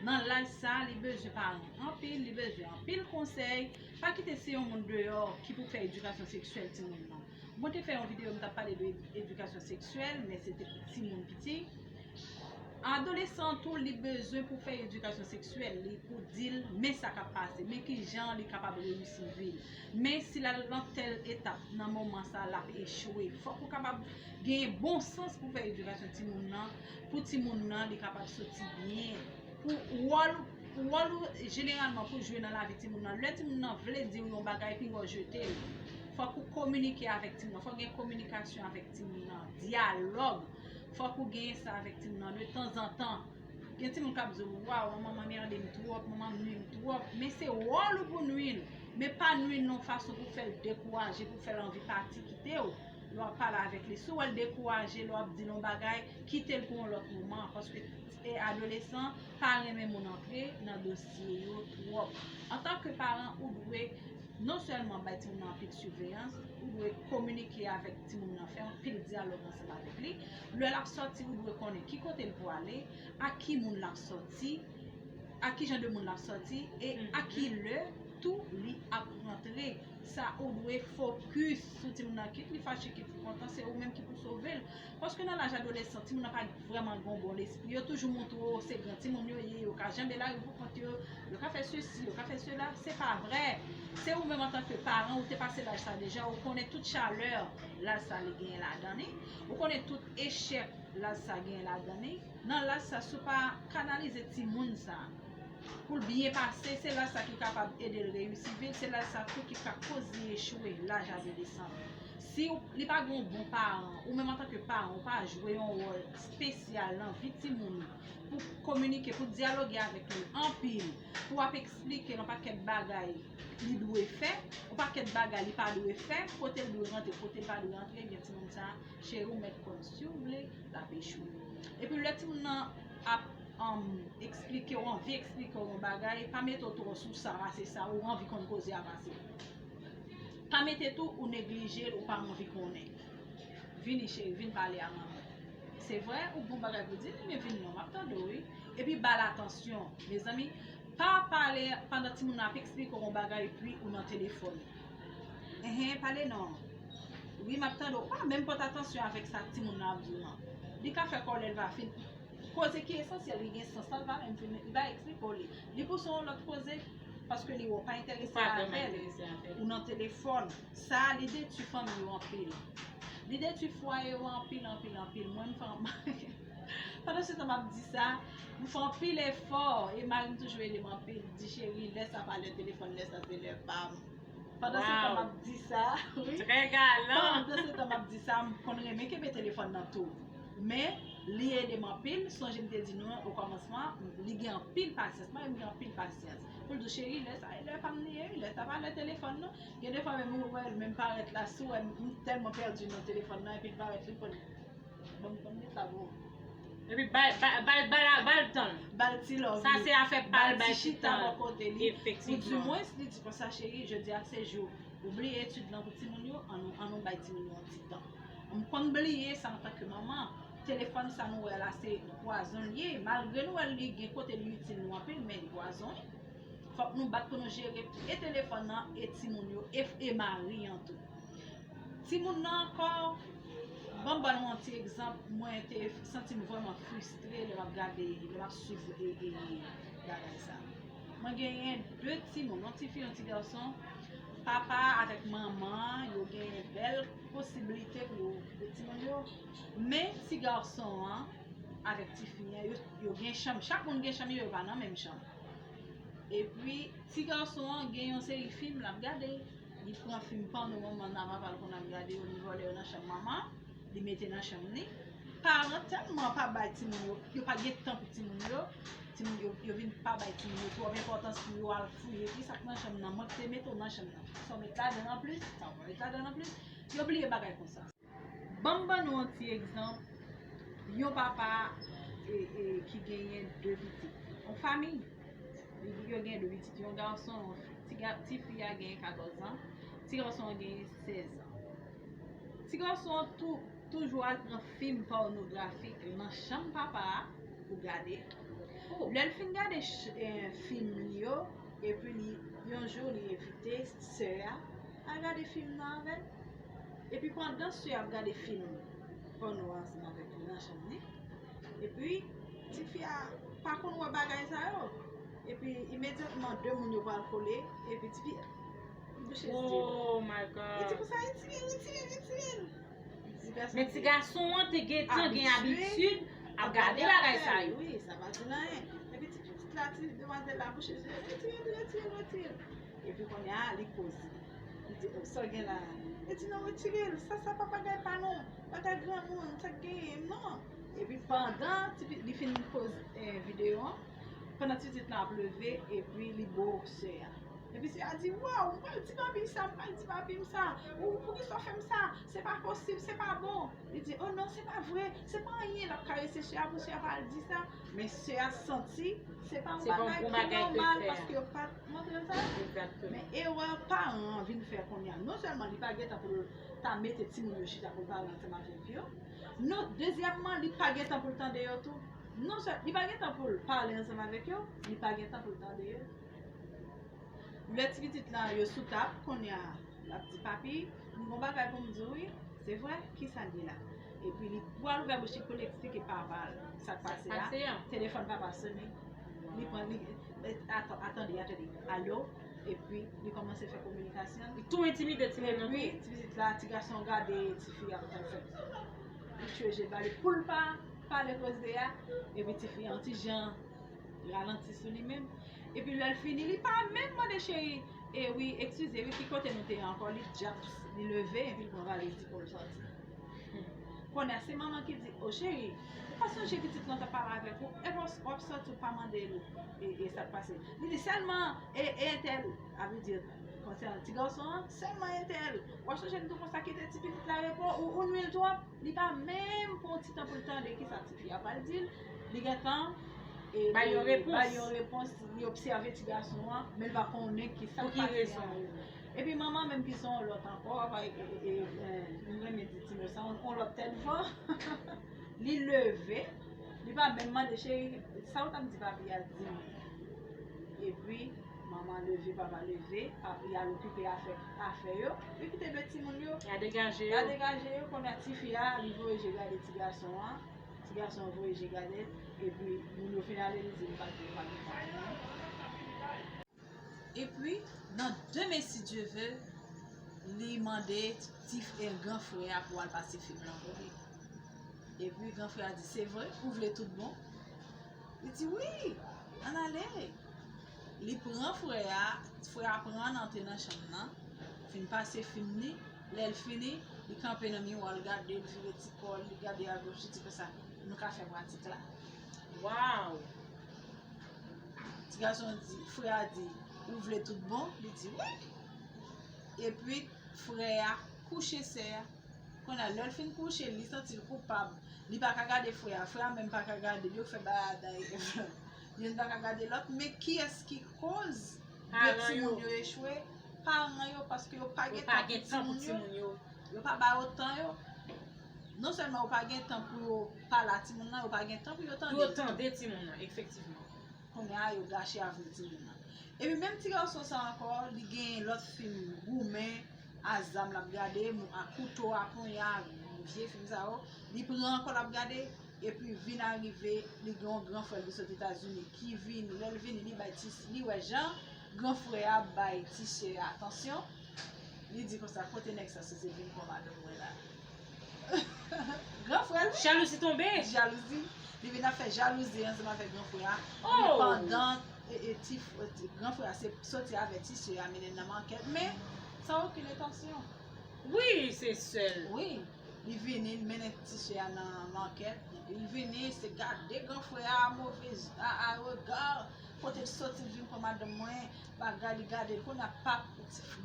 Nan laj sa, li bezwen paran anpil, li bezwen anpil konsèy. Pa kite se yon moun deyò ki pou fè edikasyon seksyèl timoun nan. Mwen te fè yon videyo, m t ap pale de edikasyon seksyèl, men se te pou timoun piti. Adolesan tou, li bezwen pou fè edikasyon seksyèl li, pou di l men sa k ap pase, men ki jan li kapab reyisi vi l. Men si l al nan tèl etap, nan moman sa, l ap echwe. Fòk ou kapab genyen bon sans pou fè edikasyon timoun nan, pou timoun nan, li kapab soti byen. Pou wòl, wòl ou jeneralman pou jwe nan lavi timoun nan. Lè timoun nan vle di w yon bagay, pinga w jete l. Fòk ou kominike avèk timoun nan. Fòk gen kominikasyon avèk timoun nan. Dyalòg. Fòk ou genyen sa avèk timoun nan de tanzantan. Gen timoun k ap di w, "Waw, manman merde m twòp, manman nwi m twòp." Men se wòl ou pou nwi l. Men pa nwi l nan yon fason pou fè l dekouraje, pou fè l anvi pati kite w. Lè w ap pale avèk li, si w wè l dekouraje, lè w ap di l yon bagay, kite l pou yon lòt moman. Paske e adolesan pa renmen moun antre nan dosye yo twòp. Antanke paran, ou dwe non sèlman bay timoun nan anpil siveyans, ou dwe kominike avèk timoun nan, fè anpil dyalòg ansanm avèk li. Lè l ap sòti, ou dwe konnen ki kote l pwale, ak ki moun l ap sòti, ak ki jan de moun l ap sòti, e a ki lè tou li ap rantre. Sa ou dwe fokis sou timoun nan, kit li fache, kit li kontan, se ou menm ki pou sove l. Paske nan laj adolesan, timoun nan pa vrèman gen yon bon lespri. Yo toujou montre w se gran timoun yo ye, yo ka janbe lari pou kont yo, yo ka fè sesi, yo ka fè sela. Se pa vrè. Se ou menm antanke paran, ou te pase laj sa deja, ou konnen tout chalè laj sa li genyen ladan li, ou konnen tout echèk laj sa genyen ladan li. Nan laj sa, si w pa kanalize timoun sa, pou l byen pase, se laj sa ki kapab ede l reyisi vi l, se laj sa tou ki ka koz li echwe, laj adolesan. Si w, li pa gen yon bon paran, ou menm antanke paran, ou pa jwe yon wòl espesyal nan vi timoun ou, pou kominike, pou dyaloge avèk li anpil, pou w ap eksplike l yon pakèt bagay li dwe fè, yon pakèt bagay li pa dwe fè, kote l dwe rantre, kote l pa dwe rantre, ebyen timoun sa, cheri, ou mèt kwè m, si w vle, l ap echwe. Epi lè timoun nan ap, um, eksplike w, anvi eksplike w yon bagay, pa mete w twò sou sa, pase sa, ou anvi konn koze a pase. Pa mete tou ou neglije l, ou pa anvi konnen. Vini cheri, vin pale a manman. Se vre, ou gon bagay pou di, men vin non, m ap tande w, wi. Epi ba l atansyon. Mezanmi, pa pale pandan timoun nan ap eksplike w yon bagay epi ou nan telefòn. Enhen, pale non. Wi, m ap tande w. Ou pa menm pote atansyon avèk sa timoun nan ap di w lan. Li ka fè kòlè, l va fin. Koze ki esansyèl, li gen sans lan, li pa menm fin, li pa eksplike w li. Li pouse yon lòt koze, paske li wè w pa enterese avè l. Ou nan telefòn. Sa a, li detwi fanmi yo anpil. Li detwi fwaye yo anpil, anpil, anpil. Mwen, m fè yon, pandan se tan m ap di sa, m fè anpil efò, e mari m toujou ede m anpil, di, "Cheri, lè sa pa lè telefòn, lè sa se lè pa m." Pandan se tan m ap di sa, wi. Trè galan. Pandan se tan m ap di sa, m konn renmen kenbe telefòn nan tou. Men, li ede m anpil. Sonje m te di nou an, okòmansman, li gen anpil pasyans. Mari m gen anpil pasyans. Pou l di w, "Cheri, lè sa, e lè pa m li ye, wi, lè sa pa lè telefòn, non." Gen de fwa, menm ou wè l, menm parèt la, si w wè m tèlman pèdi nan telefòn nan, epi l parèt, li pran, "Ban m, ban m met la pou ou." Epi ba l tan l. Ba l ti love. Sa se afè pa l bay ti tan l. Efektivman. Ou di mwens li di konsa, cheri, jodi a se jou ou bliye etid lan pou timoun yo, an nou, an nou bay timoun yo yon ti tan. M konn bliye sa antanke manman. Telefòn sa nou wè la se pwazon l ye. Malgre nou wè li gen kote li itil nou anpil, men li pwazon wi. Fòk nou bat pou nou jere e telefòn nan, e timoun yo, e, e mari an tou. Timoun nan ankò, ban m ban nou yon ti egzanp, mwen te santi m vrèman fristre lè m ap gade, lè m ap swiv e, e, bagay sa. Mwen genyen de timoun, yon ti fi, yon ti gason. Papa avèk manman, yo genyen bèl posiblite pou yo okoupe timoun yo. Men ti gason an avèk ti fi an, yo, yo gen chanm. Chak moun gen chanm yo, yo pa nan menm chanm. Epi, ti gason an gen yon seri fim l ap gade. Li pran fim pòno manman l ak papa l konn ap gade yo, li vòlè yo nan chanm manman, li mete nan chanm li. Paran tèlman pa bay timoun yo, yo pa gen tan pou timoun yo, timoun yo, yo vin pa bay timoun yo twòp enpòtans pou yo al fouye ki sa k nan chanm nan, mwen ki te mete w nan chanm nan. Sa w met ladan l anplis, sa w pa met ladan l anplis, yo bliye bagay konsa. Ban m ban nou yon ti egzanp. Yon papa e, e, ki genyen de pitit. Yon fanmi, li di yo genyen de pitit. Yon gason, yon fi. Ti ga, ti fi a genyen katòz an. Ti gason an genyen sèz an. Ti gason an tou, toujou al pran fim pònografik nan chanm papa a pou gade. Lè l fin gade ch, e, fim li yo, epi li, yon jou, li envite sè a al gade fim nan avè l. Epi pandan sè a ap gade fim pòno ansanm avèk li nan chanm li, epi tifi a pa konn wè bagay sa yo. Epi imedyatman de moun yo pral kole, epi tifi a bouche zye l. Oh my God. Li di konsa, retire l, retire l, retire l. Men ti gason an te gentan gen abitid ap gade bagay sa yo. Wi, sa pa di l anyen. Epi ti pitit la, ti demwazèl la bouche zye l, retire l, retire l, retire l. Epi kounye a, li koze. Li di, oh, sa w gen la? Li di, non, retire l. Sa, sa pa bagay pa nou. Bagay granmoun, sa k genyen, non. Epi pandan ti pi, li fin poze, eh, videyo an, pandan ti pitit la ap leve, epi li bo sè a. Epi sè a di, waw, m pral di papi m sa, m pral di papi m sa. Ou, poukisa w fè m sa? Se pa posib, se pa bon. Li di, oh non, se pa vre, se pa anyen. L ap karese sè a pou sè a pa al di sa. Men sè a santi se pa yon bagay ki nòmal paske yo pa t montre l sa. Men erè paran an vin fè kounye a, non sèlman li pa gentan pou l ta mete timoun yo chita pou l pale ansanm avèk yo. Non, dezyèmman, li pa gentan pou l tande yo tou. Non sèl, li pa gentan pou l pale ansanm avèk yo, li pa gentan pou l tande yo. Lè ti pitit la, yo sou tab, kounye a, l ap di, papi, m gon bagay pou m di w wi. Se vre? Kisa l ye la? Epi li pral ouvè bouch li pou l eksplike papa l sa k pase a. Telefòn papa sone. Li pran, li, atande, atande. Alo? Epi li kòmanse fè kominikasyon. Li tou entimide timoun nan tou. Epi ti pitit la, ti gason an gade tifi a kòmsi li tchwe je l ba li pou l pa pale koze a. Epi tifi a yon ti jan ralanti sou li menm. Epi lè l fini, li pa menm mande cheri, e wi, eskize wi, ki kote nou te ye ankò? Li djap, li leve, epi l pran valiz li pou l sòti. Kounye a, se manman ki di, o cheri, ou pa sonje pitit lan t ap pale avèk ou, epi w ap sòti ou pa mande l e, e sa k pase. Li di sèlman, e, e entèl, a vle di, konsènan ti gason an, sèlman entèl. W ap sonje m di w konsa kite ti pitit la repo, ou, ou nwi l twòp. Li pa menm pran ti tan pou l tande kisa tifi a pral di l. Li gentan e, bay yon repons. Bay yon repons, li obsève ti gason an, men li pa konnen kisa k pase a. Epi manman menm ki se yon lòt ankò, e, e, e, nou renmen di ti mo sa, yon lòt tèt van. Li leve, li pa menm mande cheri, sa w t ap di papi a, di m. Epi manman leve, papa leve, papi al okipe afè, afè yo, li kite de timoun yo. Y a degaje yo. Y a degaje yo, kounye a tifi a, li voye je gade ti gason an. Ti gason an voye je gade l, epi moun yo fin ale, li di m pa t gen, pa gen, pa gen. Epi, nan demen, si Dye ve, li mande ti, gran frè a pou al pase fim nan pou li. Epi, gran frè a di, se vre, ou vle tout bon? Li di, wi, ann ale. Li pran frè a, frè a pran l antre nan chanm nan, fin pase fim li, lè l fini, li kanpe nan miwa, l gade l, vire ti kò l, li gade agoch, li di konsa, nou ka fè pratik la. Waw! Ti gason an di, frè a di, ou vle tout bon? Li di, wi! Epi, frè a kouche sè a. Kounye a, lè l fin kouche, li santi l koupab. Li pa ka gade frè a, frè a menm pa ka gade l, yo fè bagay. Youn pa ka gade lòt, men kiyès ki koz de Paran yo. Timoun yo echwe? Paran yo, paske yo pa Yo gen pa tan gen pou tan pou timoun yo. Timoun yo. Yo pa ba yo tan yo. Non sèlman yo pa gen tan pou yo pale a timoun nan, yo pa gen tan pou yo Pou tande. Yo tande timoun nan, efektivman. Kounye a, yo gache avni timoun nan. Epi menm ti gason sa ankò, li gen lòt fim goumen, a zam l ap gade, mou a kouto, a ponya, vye fim sa yo, li pran ankò l ap gade, epi vin arive, li gen yon gran frè l ki sot Etazini, ki vini, lè l vini, li bay ti, li wè jan gran frè a bay ti sè a atansyon, li di konsa, kote nèg sa soti vin pran madanm mwen la? Gran frè l, wi. Jalouzi tonbe. Jalouzi. Li vin ap fè jalouzi ansanm avèk gran frè a. Oh! Pandan e, e, ti, ti gran frè a se soti avè ti sè a mennen nan makèt, men san okenn entansyon. Wi, se sèl. Wi, li vini, li mennen ti sè a nan makèt. Li vini, se gade gran frè a move a, a rega, kote l soti, l vin pran madanm mwen, bagay, li gade l, kounye a pap,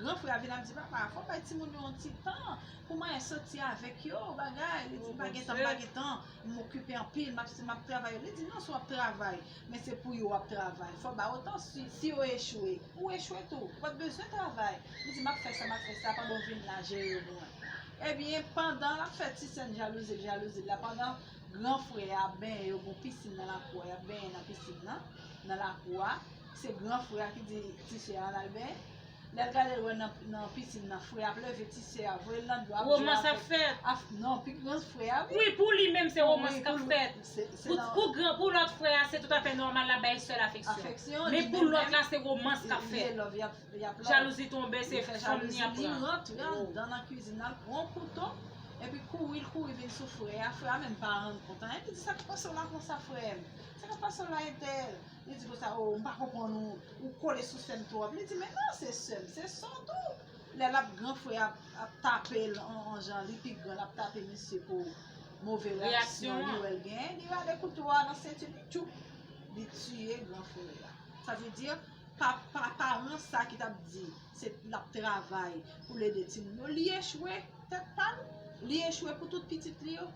gran frè a vin ap di, papa, fò bay timoun yo yon ti tan, pou mwen soti avèk yo, bagay, li di, m pa gen tan, m pa gen tan, m okipe anpil, m ap, m ap travay. Li di, non, si w ap travay, men se pou yo w ap travay. Fò ba yo tan, si, si yo echwe, ou echwe tou. Ou pa t bezwen travay. Li di, m ap fè sa, m ap fè sa, pandan w vin la, jere yo pou mwen. Ebyen, pandan l ap fè ti sè n jalouzi l, jalouzi l la, pandan gran frè a ap benyen, yo gon pisin nan lakou a, y ap benyen nan pisin nan, nan lakou a, se gran frè a ki di ti sè a al al benyen. Lè l gade l wè nan, nan pisin nan, frè a ap leve ti sè a, voye l nan dlo, ap jwe Womans ap avèk fèt. Af- non, pi gran frè a, wi. Wi, pou li menm se Wi, womans k ap pou- fèt. se- se Pou, nan- pou gran, pou lòt frè a, se toutafè nòmal, l ap bay sè l afeksyon. Afeksyon, Men li pou menm lòt la, menm, se womans k ap li fèt. Love, y ap, y ap love. Jalouzi tonbe, se Li fè fanm li jalouzi, ap li pran. rantre Oh. andan nan kwizin nan, l pran yon kouto, epi kouri, l kouri vin sou frè a. Frè a menm pa rann kont anyen. Li di, sa k pase w la konsa, frè m? Sa k ap pase w la, entèl? Li di konsa, oh, m pa konprann ou, ou kole sou sè m twòp. Li di, men non, se sè m, se sè w tou. Lè l ap, gran frè a ap, ap tape l an, an jan, li pi gran, l ap tape misye pou move reyaksyon Reyaksyon li an. Wè l genyen, li rale kouto a nan senti li, tchoup, li tiye gran frè a. Sa vle di, pa, pa, paran sa ki t ap di se l ap travay pou l ede timoun yo, li echwe tèt pa l, li echwe pou tout pitit li yo.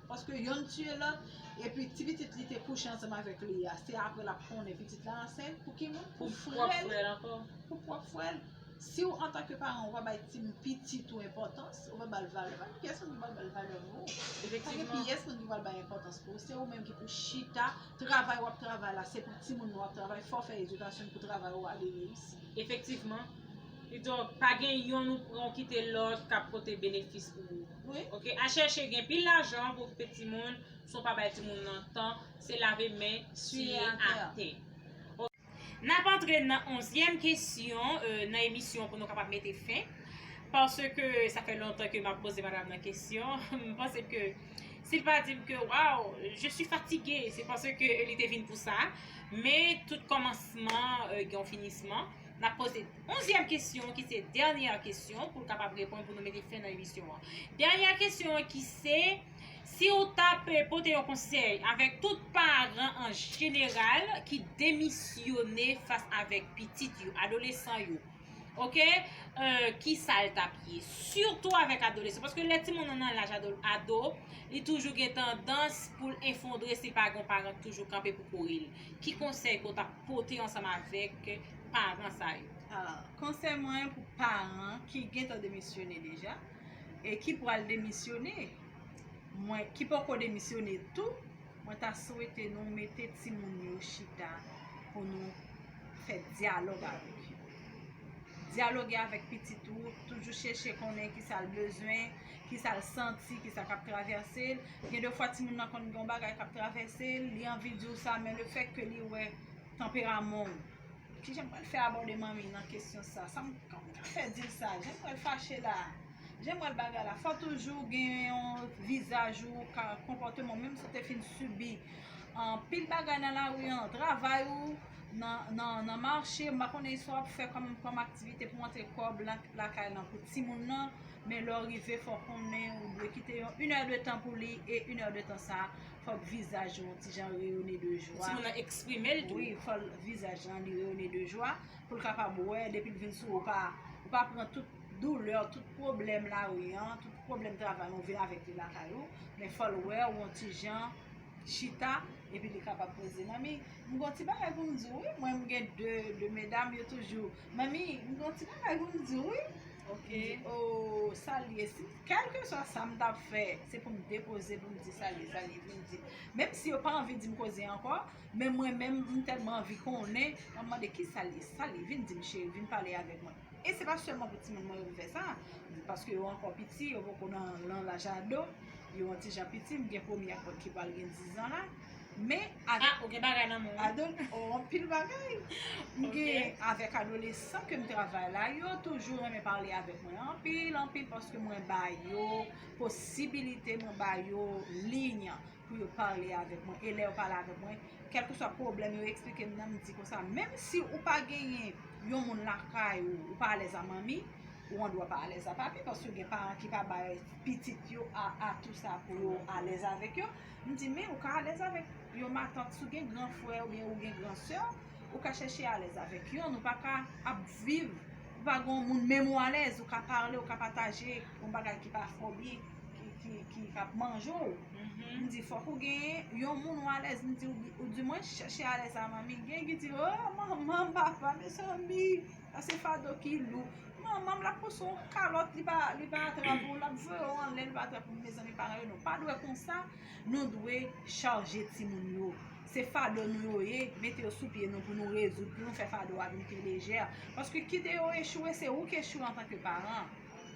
Paske yonn tiye lòt, epi ti pitit li te kouche ansanm avèk li a, se apre l ap konnen pitit la ansent, pou ki moun? Pou Pou pwòp frè l, frè l ankò. Pou pwòp frè l. Si w, antanke paran, ou pa bay ti pitit ou enpòtans, ou pa ba l valè, pa gen pyès moun ki pral ba l valè pou ou. Pa gen Efektivman. pyès moun ki pral bay enpòtans pou ou. Se ou menm ki pou chita, travay w ap travay la, se pou timoun nou w ap travay, fò w fè edikasyon pou travay ou a li reyisi. Efektivman. Kidonk, pa gen yonn ou pran ou kite lòt k ap pote benefis pou ou. Wi. Ok, a chèche gen pil lajan pou okipe timoun, san w pa bay timoun nan tan, se lave men, Siye siye atè. Atè. N ap antre nan onzyèm kesyon, euh, nan emisyon pou nou kapab mete fen. Paske sa fè lontan ke m ap poze madanm nan kesyon. M panse ke si l pa di m ke, waw, je suis fatiguée, se paske li te vin pou sa. Men tout kòmansman, euh, gen yon finisman. N ap poze onzyèm kesyon, ki se dènyè kesyon, pou l kapab reponn, pou nou mete fen nan emisyon an. Dènyè kesyon an ki se, si w t ap pote yon konsèy avèk tout paran an jeneral ki demisyone fas avèk pitit yo, adolesan yo, ok, euh, ki sa l t ap ye? Sitou avèk adolesan, paske lè timoun nan nan laj ado, ado, li toujou gen tandans pou l efondre si l pa gen yon paran ki toujou kanpe pou kouri l. Ki konsèy ke w t ap pote ansanm avèk paran sa yo? Ah, konsèy mwen pou paran ki gentan demisyone deja e ki pral demisyone, mwen ki poko demisyone tou, mwen ta swete nou mete timoun yo chita pou nou fè dyalòg avèk yo. Dyaloge avèk pitit ou, toujou chèche konnen ki sa l bezwen, ki sa l santi, ki sa k ap travèse l. Gen de fwa timoun nan konn gen yon bagay k ap travèse l, li anvi di w sa, men lefètke li wè tanperaman w. Kijan m pral fè abòde manmi nan kesyon sa? Sa m, kòman m ta fè di l sa? Jan m pral fache la? Jan m pral bagay la? Fò toujou gen yon vizaj ou, ka, konpòteman w, menm si w te fin sibi anpil bagay nan lari an, travay ou, nan, nan, nan mache, m pa konnen sa w ap fè kòm, kòm aktivite pou antre kòb la, lakay lan pou timoun nan, men lè w rive, fò w konnen ou dwe kite yon, inè de tan pou li, e inè de tan sa, fòk vizaj ou yon ti jan reyone de jwa. Timoun nan eksprime l tou. Wi, fò l, vizaj lan li reyone de jwa, pou l kapab wè, depi l vin sou ou, ou pa, ou pa pran tout doulè, tout pwoblèm lari an, tout pwoblèm travay, ou vin avèk li lakay ou, men fò l wè ou yon ti jan chita, epi li kapab poze, manmi, m gon ti bagay pou m di w, wi, mwen m gen de, de medam, yo toujou, manmi, m gon ti bagay pou m di w, wi. Ok. M di, o, sa l ye, si, kèlkeswa sa m t ap fè, se pou m depoze, pou m di sa l ye, sa l ye, pou m di. Menm si yo pa anvi di m koze ankò, men mwen menm, m tèlman anvi konnen, m ap mande ki sa l ye, sa l ye, vin di m, cheri, vin pale avèk mwen. E se pa sèlman pou timoun mwen yo m fè sa, paske yo ankò piti, yo poko nan, nan laj ado, yo yon ti jan piti, m gen premye ak ki pral gen diz an la. Men, ak Ah, ou gen bagay nan men w. Adon, oh, anpil bagay. M Ok. gen avèk adolesan ke m travay la, yo toujou renmen pale avèk mwen anpil, anpil, paske mwen ba yo posibilite, mwen ba yo liy pou yo pale avèk mwen. E lè yo pale avèk mwen, kèlkeswa pwoblèm yo eksplike m nan, m di konsa, menm si ou pa genyen yon moun lakay ou, ou pa alèz a manmi, ou andwa pa alèz a papi, paske gen paran ki pa bay pitit yo a, atou sa pou yo alèz avèk yo. M di, men ou ka alèz avèk yon matant, si w gen gran frè oubyen ou gen gran sè, ou ka chèche alèz avèk yo, nou pa ka ap viv, ou pa gen yon moun menm ou alèz, ou ka pale, ou ka pataje yon bagay ki pa fè w byen, ki, ki, ki, k ap manje w. Mhm. M di, fòk ou gen yon moun ou alèz, m di, ou, ou di mwen chèche alèz a manmi. Gen ki di, o, manman, papa, mezanmi, sa se fado ki lou. Manman m, l ap pouse yon kalòt, li pa, li pa atrap ou, l ap voye w anlè, li pa atrap ou, mezanmi, paran yo, nou pa dwe konsa, nou dwe chaje timoun yo. Se fado nou yo ye, mete yo sou pye nou pou nou rezoud, pou nou fè fado a vin pi lejè. Paske kite yo echwe, se ou ki echwe antanke paran.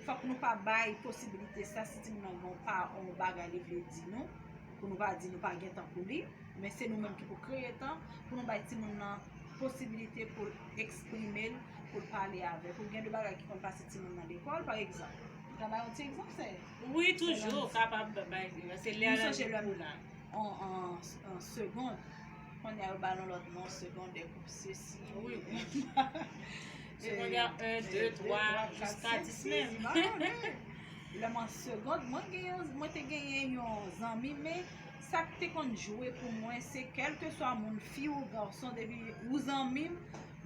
Fòk nou pa bay posibilite sa, si timoun nan gen yon pa, yon bagay li vle di nou, pou nou pa di nou pa gen tan pou li, men se nou menm ki pou kreye tan pou nou bay timoun nan posibilite pou l eksprime l, pou l pale avèk ou. Gen de bagay ki konn pase timoun nan lekòl, pa egzanp. M ka bay yon ti egzanp, sè. Wi, toujou, w kapab bay, se lè a la. M sonje lè m an, an, an segond. Kounye a yo ba nou lòt non, segondè, koup sesi. Wi, wi. Segondè un, deux, trois, jusqu'à dix menm. M pa konnen. Lè m an segond, mwen gen yon, mwen te genyen yon zanmi, men sa k te konn jwe pou mwen, se kèlkeswa moun, fi ou gason, depi ou zanmi m,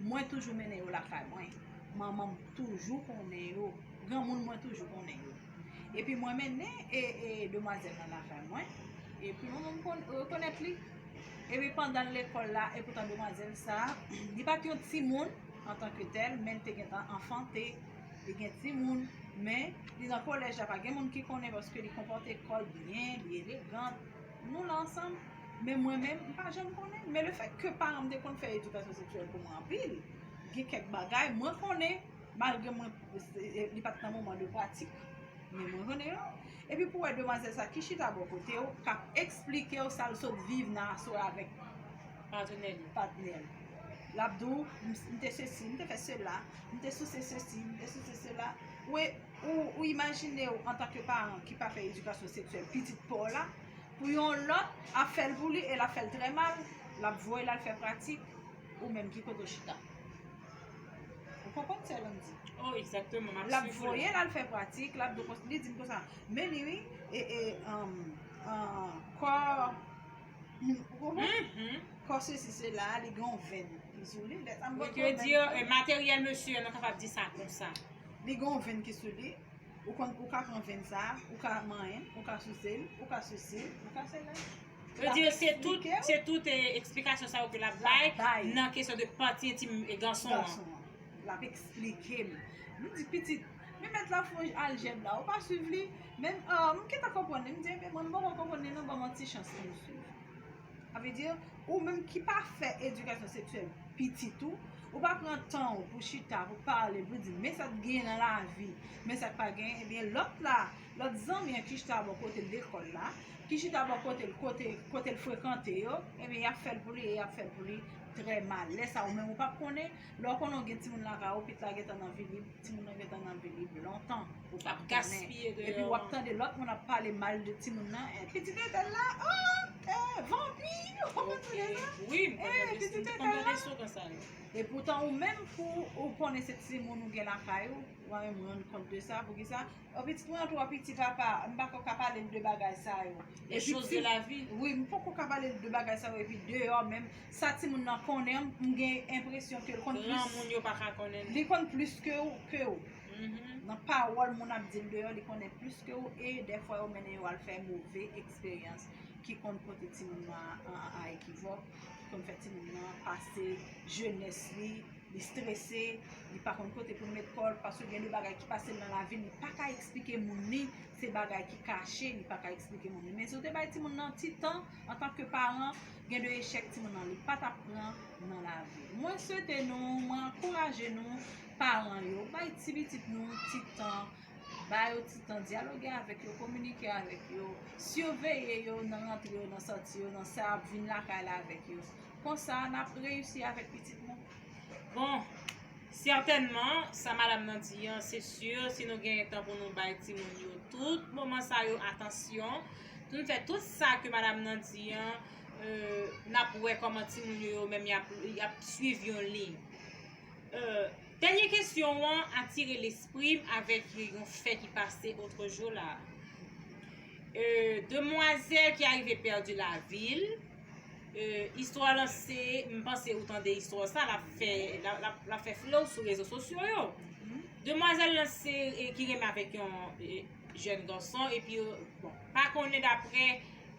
mwen toujou mennen yo lakay mwen. Manman m toujou konnen yo. Granmoun mwen toujou konnen yo. Epi mwen mennen e, e demwazèl nan lakay mwen. Epi mwen menm kon- rekonèt li. Epi pandan l lekòl la, epoutan demwazèl sa, li pa t yon timoun antanke tèl, men l te gentan anfante, li gen timoun, men li nan kolèj la, pa gen moun ki konnen paske li konpòte kò l byen, li elegant. Nou la ansanm, men mwen menm, m pa janm konnen. Men lefètke paran m te konn fè edikasyon seksyèl pou mwen anpil, gen kèk bagay mwen konnen, malgre mwen, li pa t nan moman de pratik, men mwen konnen yo. Epi pou wè demwazèl sa ki chita bò kote w, k ap eksplike w sa l sot viv nan aswè avèk patnè l. Patnè l. L ap di w, m, m te sesi, m te fè sela, m te souse sesi, m te souse sela. Ou, ou, ou imajine w antanke paran ki pa fè edikasyon seksyèl pitit pa w la, pou yon lòt ap fè l pou li e l ap fè l trè mal, l ap voye l al fè pratik, ou menm ki kote w chita. Ou konprann sa m di? Oh, egzakteman, m ap swiv ou la. L ap voye l al fè pratik, l ap di konsa, li di m konsa, men li wi, e, e, um, uh, kò, ou konprann? Mhm. Kò sesi, sela, li gen yon venn ki sou li. Lè sa m konprann. Wi, ki yo di, eh, materyèl mesye, nou kapab di sa konsa. Li gen yon venn ki sou li. Ou konn, ou ka pran venn sa, ou ka manyen, ou ka souse l, ou ka sesi l, ou ka sela. Yo di se tout, se tout, eh, eksplikasyon sa yo ke l ap bay nan kesyon de pati entim, eh, gason an. Gason an. L ap eksplike m. M di, pitit, men mèt la fè aljèb la, ou pa swiv li. Men, ah, m gentan konprann li. M di, ebyen, mwen, m poko konprann li, non, ban m yon ti chans pou m swiv. Sa vle di, ou menm ki pa fè edikasyon seksyèl pitit ou, ou pa pran tan w pou chita, pou pale, pou di, men sa k genyen nan lavi, men sa k pa genyen, ebyen, lòt la, lòt zanmi an ki chita bò kote l lekòl la, ki chita bò kote l, kote, kote l frekante yo, ebyen, y ap fè l pou li, e y ap fè l pou li trè mal. Lè sa, ou menm ou p ap konnen, lè w konnen w gen timoun lakay ou, pitit la gentan nan vi lib, timoun nan gentan nan vi lib lontan, ou p ap konnen. Gaspiye deyò. Epi w ap tande lòt moun ap pale mal de timoun nan. Eh, pitit entèl la, oh, eh, vanpi, ou konn tande sa? Wi, m konn tande sa. Eh, pitit entèl la. Epoutan, ou menm pou ou konnen se timoun ou gen lakay ou, ou pa menm rann kont de sa. Poukisa? Oh, pitit mwen an twò piti, papa, m pa ko ka pale l de bagay sa yo. Epi ti, wi, m poko ka pale l de bagay sa yo, epi deyò menm, sa timoun nan konnen, m gen enpresyon ke l konn plis. Granmoun yo pa ka konnen. Li konn plis ke w, ke w. Mhm. Nan pawòl moun ap di l deyò, li konnen plis ke ou, e dèfwa yo mennen yo al fè move eksperyans ki konn pote timoun nan a, a, a ekivòk, ki konn fè timoun nan pase jenès li, li strese, li pa konn kote pou l met kò l, paske gen de bagay ki pase l nan lavi l, li pa ka eksplike moun li, se bagay ki kache, li pa ka eksplike moun li. Men si w te bay timoun nan ti tan, antanke paran, gen de echèk timoun nan li pa t ap pran nan lavi. Mwen swete nou, mwen ankouraje nou, paran yo, bay ti pitit nou ti tan, ba yo ti tan, dyaloge avèk yo, kominike avèk yo, siveye yo nan rantre yo, nan sòti yo, nan sa y ap vin lakay la avèk yo. Konsa, n ap reyisi avèk pitit nou. Bon, sètènman, sa madanm nan di an, se si, si nou gen tan pou nou bay timoun yo tout moman sa yo atansyon, pou nou fè tout sa ke madanm nan di an, euh, n ap wè kòman timoun yo, yo menm y ap, y ap swiv yon liy. Euh, dènye kesyon an atire lespri m avèk yon fè ki pase otrejou la. Euh, demwazèl ki arive pèdi lavi l. Euh, istwa lan se, m panse ou tande istwa sa, l ap fè, l ap, l ap, l ap fè flow sou rezo sosyo yo. Demwazèl lan se, e, ki renmen avèk yon, e, jèn gason, epi, bon, pa konnen daprè,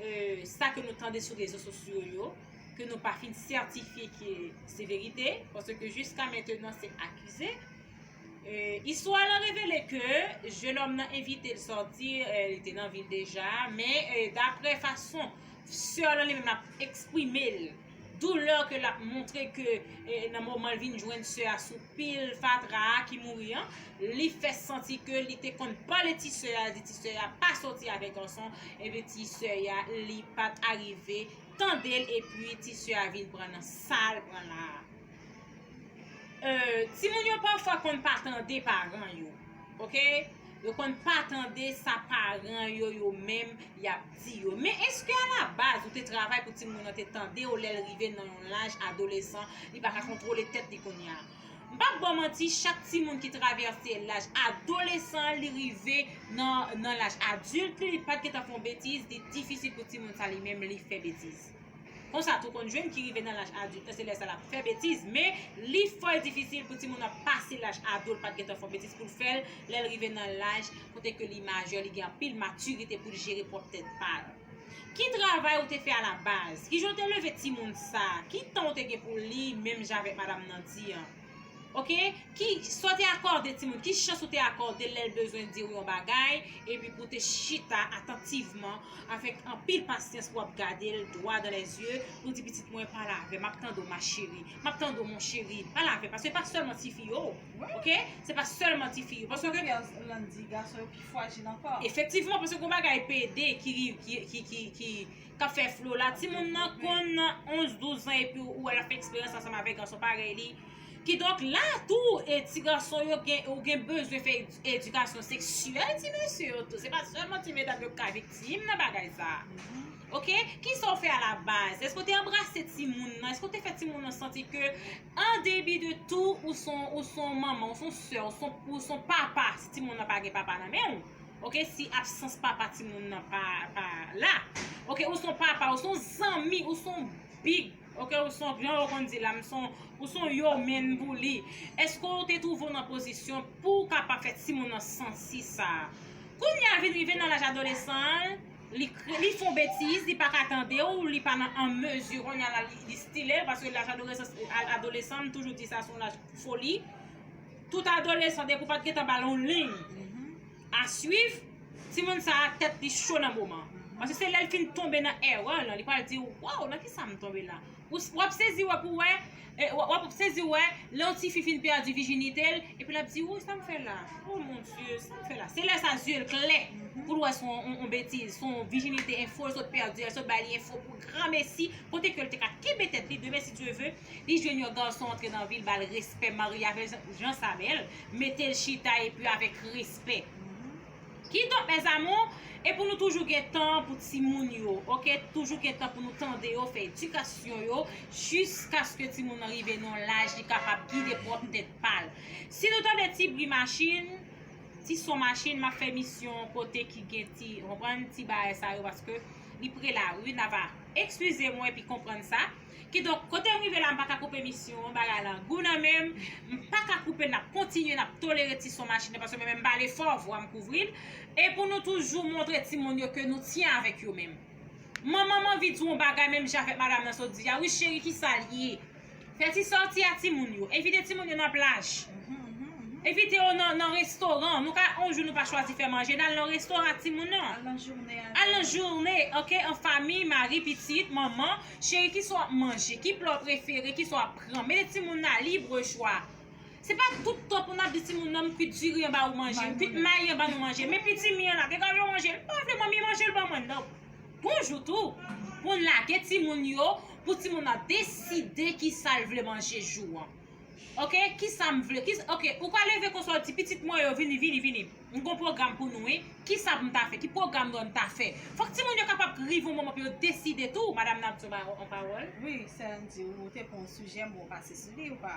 euh, sa ke nou tande sou rezo sosyo yo, ke nou pa fin sètifye ke se verite, paske jiska mentenan se akize. Euh, istwa lan revele ke jenòm nan envite l sòti, euh, li te nan vil deja, men, euh, daprè fason sè lan li menm l ap eksprime l, doulè ke l ap montre ke, eh, nan moman l vin jwenn sè a sou pil fatra a ki mouri an, li fè santi ke li te konn pale ti sè a, di ti sè a pa sòti avèk gason, epi ti sè a li pa t arive tande l, epi ti sè a vin pran nan sa l pran la a. Euh, timoun yo pafwa konn pa tande paran yo, oke? Yo konn pa tande sa paran yo, yo menm, y ap di yo. Men èske alabaz ou te travay pou timoun nan te tande w lè l rive nan yon laj adolesan, li pa ka kontwole tèt li kounye a? M p ap ba w manti, chak timoun ki travèse laj adolesan, li rive nan, nan laj adilt, li pa t gentan fè yon betiz, li difisil pou timoun sa li menm li fè betiz. Konsa tou konn jwenn ki rive nan laj adilt, se lè sa l ap fè betiz, men li fò difisil pou timoun nan pase laj ado, l pa t gentan fè yon betiz pou l fè l, lè l rive nan laj kote ke li majè, li gen anpil matirite pou l jere pwòp tèt pa l. Ki travay ou te fè alabaz? Kijan w te leve timoun sa? Ki tan w te gen pou li, menm jan avèk madanm nan di an? Oke? Ki, sa w te akòde timoun? Ki chans ou te akòde l lè l bezwen di w yon bagay, epi pou w te chita atantivman, avèk anpil pasyans pou w ap gade l dwa dan lèzye, pou w di, pitit mwen, pale avè m, m ap tande w, ma chérie, m ap tande w, mon chéri, pale avè m, paske se pa sèlman tifi yo, oke? Se pa sèlman tifi yo, paske Landy, gason yo pi frajil ankò. Efektivman, paske gon bagay pede ki, ki, ki, ki, ki, k ap fè flo la. Timoun nan konn onz, douz an, epi ou wè l ap fè eksperyans ansanm avèk gason parèy li. Kidonk, la tou, e ti gason yo gen, ou gen bezwen fè ed-, edikasyon seksyèl ti mesye yo tou. Se pa sèlman ti medam yo k ka viktim nan bagay sa. Oke? Kisa w fè alabaz? Èske w te anbrase timoun nan? Èske w te fè timoun nan santi ke, an debi de tou, ou son, ou son manman, ou son sè, ou son, ou son papa, si timoun nan pa gen papa nan men w? Oke, si absans papa timoun nan pa, pa la. Oke, ou son papa, ou son zanmi, ou son big. Oke, ou son, jan yo konn di la, m son, ou son yo menn pou li. Èske w te twouve w nan pozisyon pou w kapab fè timoun nan santi sa? Kounye a vin rive nan laj adolesan an, li, li fè yon betiz, li pa ka tande w, li pa nan an mezi, kounye a la, li, li stile, paske laj adolesan, adolesan, m toujou di sa, se yon laj foli. Tout adolesan, depi w pa t gentan ba l yon liy a swiv, timoun sa a tèt li cho nan moman. Paske se lè l fin tonbe nan erè lan, li pral di, waw, nan kisa m tonbe la? Ou, w ap sezi wè pou wè, e, w, w ap sezi wè, lè yon tifi fin pèdi vijinite l, epi l ap di, woy, sa m fè la? Oh mon Dieu, sa m fè la? Se lè sa zye l klè, pou l wè se yon, yon, yon betiz, se yon vijinite, yon fo, l sot pèdi, l sot bay li enfo pou granmesi, kote ke l te ka kenbe tèt li, demen si Dye ve, li jwenn yon gason antre nan vi l, ba l respè, marye avè l, jan, jan sa bèl, mete l chita epi avèk respè. Kidonk, mes amours, e pou nou toujou gen tan pou timoun yo, oke? Toujou gen tan pou nou tande yo, fè edikasyon yo, jiskaske timoun nan rive nan yon laj li kapab gide pwòp tèt pa l. Si nou tande ti bri machin, ti son machin, m ap fè misyon kote ki gen ti, w konprann, ti bagay sa yo, paske Li pre la wi, n ava eskize mwen epi konprann sa. Kidonk, kote m rive la, m pa ka koupe misyon an, bagay lan gou nan men m, m pa ka koupe, n ap kontinye, n ap tolere ti son machin nan, paske mwen menm m pale fò, vwa m kouvri l. E pou nou toujou montre timoun yo ke nou tyen avèk yo menm. Manman m anvi di w yon bagay, menm jan avèk madanm nan sot di a, wi cheri, kisa l ye? Fè ti sòti a timoun yo. Envite timoun yo nan plaj. Envite yo nan, nan restoran. Nou ka, yon jou nou pa chwazi fè manje, n al nan restoran ak timoun nan. Al nan jounen avè yo. Al nan jounen, oke, an fanmi, mari, pitit, manman, cheri, kisa w ap manje? Ki pla w prefere? Kisa w ap pran? Mete timoun nan libre chwa. Se pa tout tan pou n ap di timoun nan, m kwit diri an ba ou manje, m kwit mayi an ba nou manje. Men piti m an la, degaje w manje l. Pa vle manmi manje l ban mwen, non. Bonjou tou. Pou n lage timoun yo, pou timoun nan deside kisa l vle manje jou an. Oke, kisa m vle? Kisa, oke, ou ka leve konsa, w di pitit mwen yo, vini, vini, vini. M gon pwogram pou nou, wi. Kisa pou m ta fè? Ki pwogram nou an m ta fè? Fòk timoun yo kapab rive yon moman pou yo deside tou. Madanm nan ap di yon pawòl. Wi, sè Andy, ou te pran yon sijè, men ou pase sou li, ou pa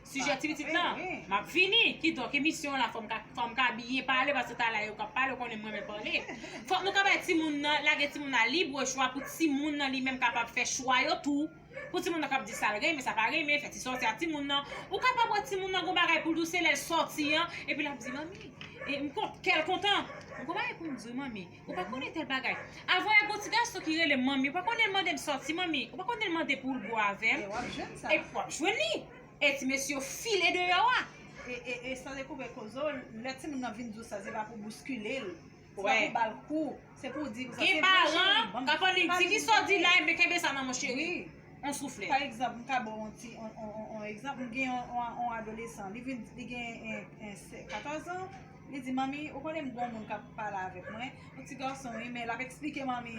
Sijè ti pitit lan, m ap vini. Kidonk, emisyon an la, fò m ka, fò m ka byen pale, paske talè yo k ap pale, ou konnen m renmen pale. Fòk nou ka bay timoun nan, lage timoun nan libre chwa pou timoun nan li menm kapab fè chwa yo tou. Pou timoun nan kab di sa l renmen, sa pa renmen, fè ti sòti a timoun nan. Ou kapab wè timoun nan gon bagay pou l di w, se lè l sòti an, epi l ap di, manmi, e, m kont, kè l kontan. M gon bagay pou m di w, manmi. Ou pa konnen tèl bagay. Avan yè gon ti gason ki rele m manmi, ou pa konnen l mande m sòti, manmi. Ou pa konnen l mande pou l bwè avè m. Epi w ap jwenn li. E ti mesye yo file deyò a. E, e, e san dekoupe koze w, lè timoun nan vin di w sa, se pa pou bouskile l, se pa pou ba l kou, se pou w di konsa, se vre cheri, ban m, pa vin di sa, men kenbe sa nan men w cheri. Wi. On souflèt. Pa egzanp, m ka ba w yon ti, on, on, on, on egzanp, m gen yon, on, on adolesan, li vin, li gen, en, en, se, katòz an, li di, manmi, ou konnen m gen yon moun k ap pale avèk mwen, yon ti gason, wi, men l ap eksplike manmi,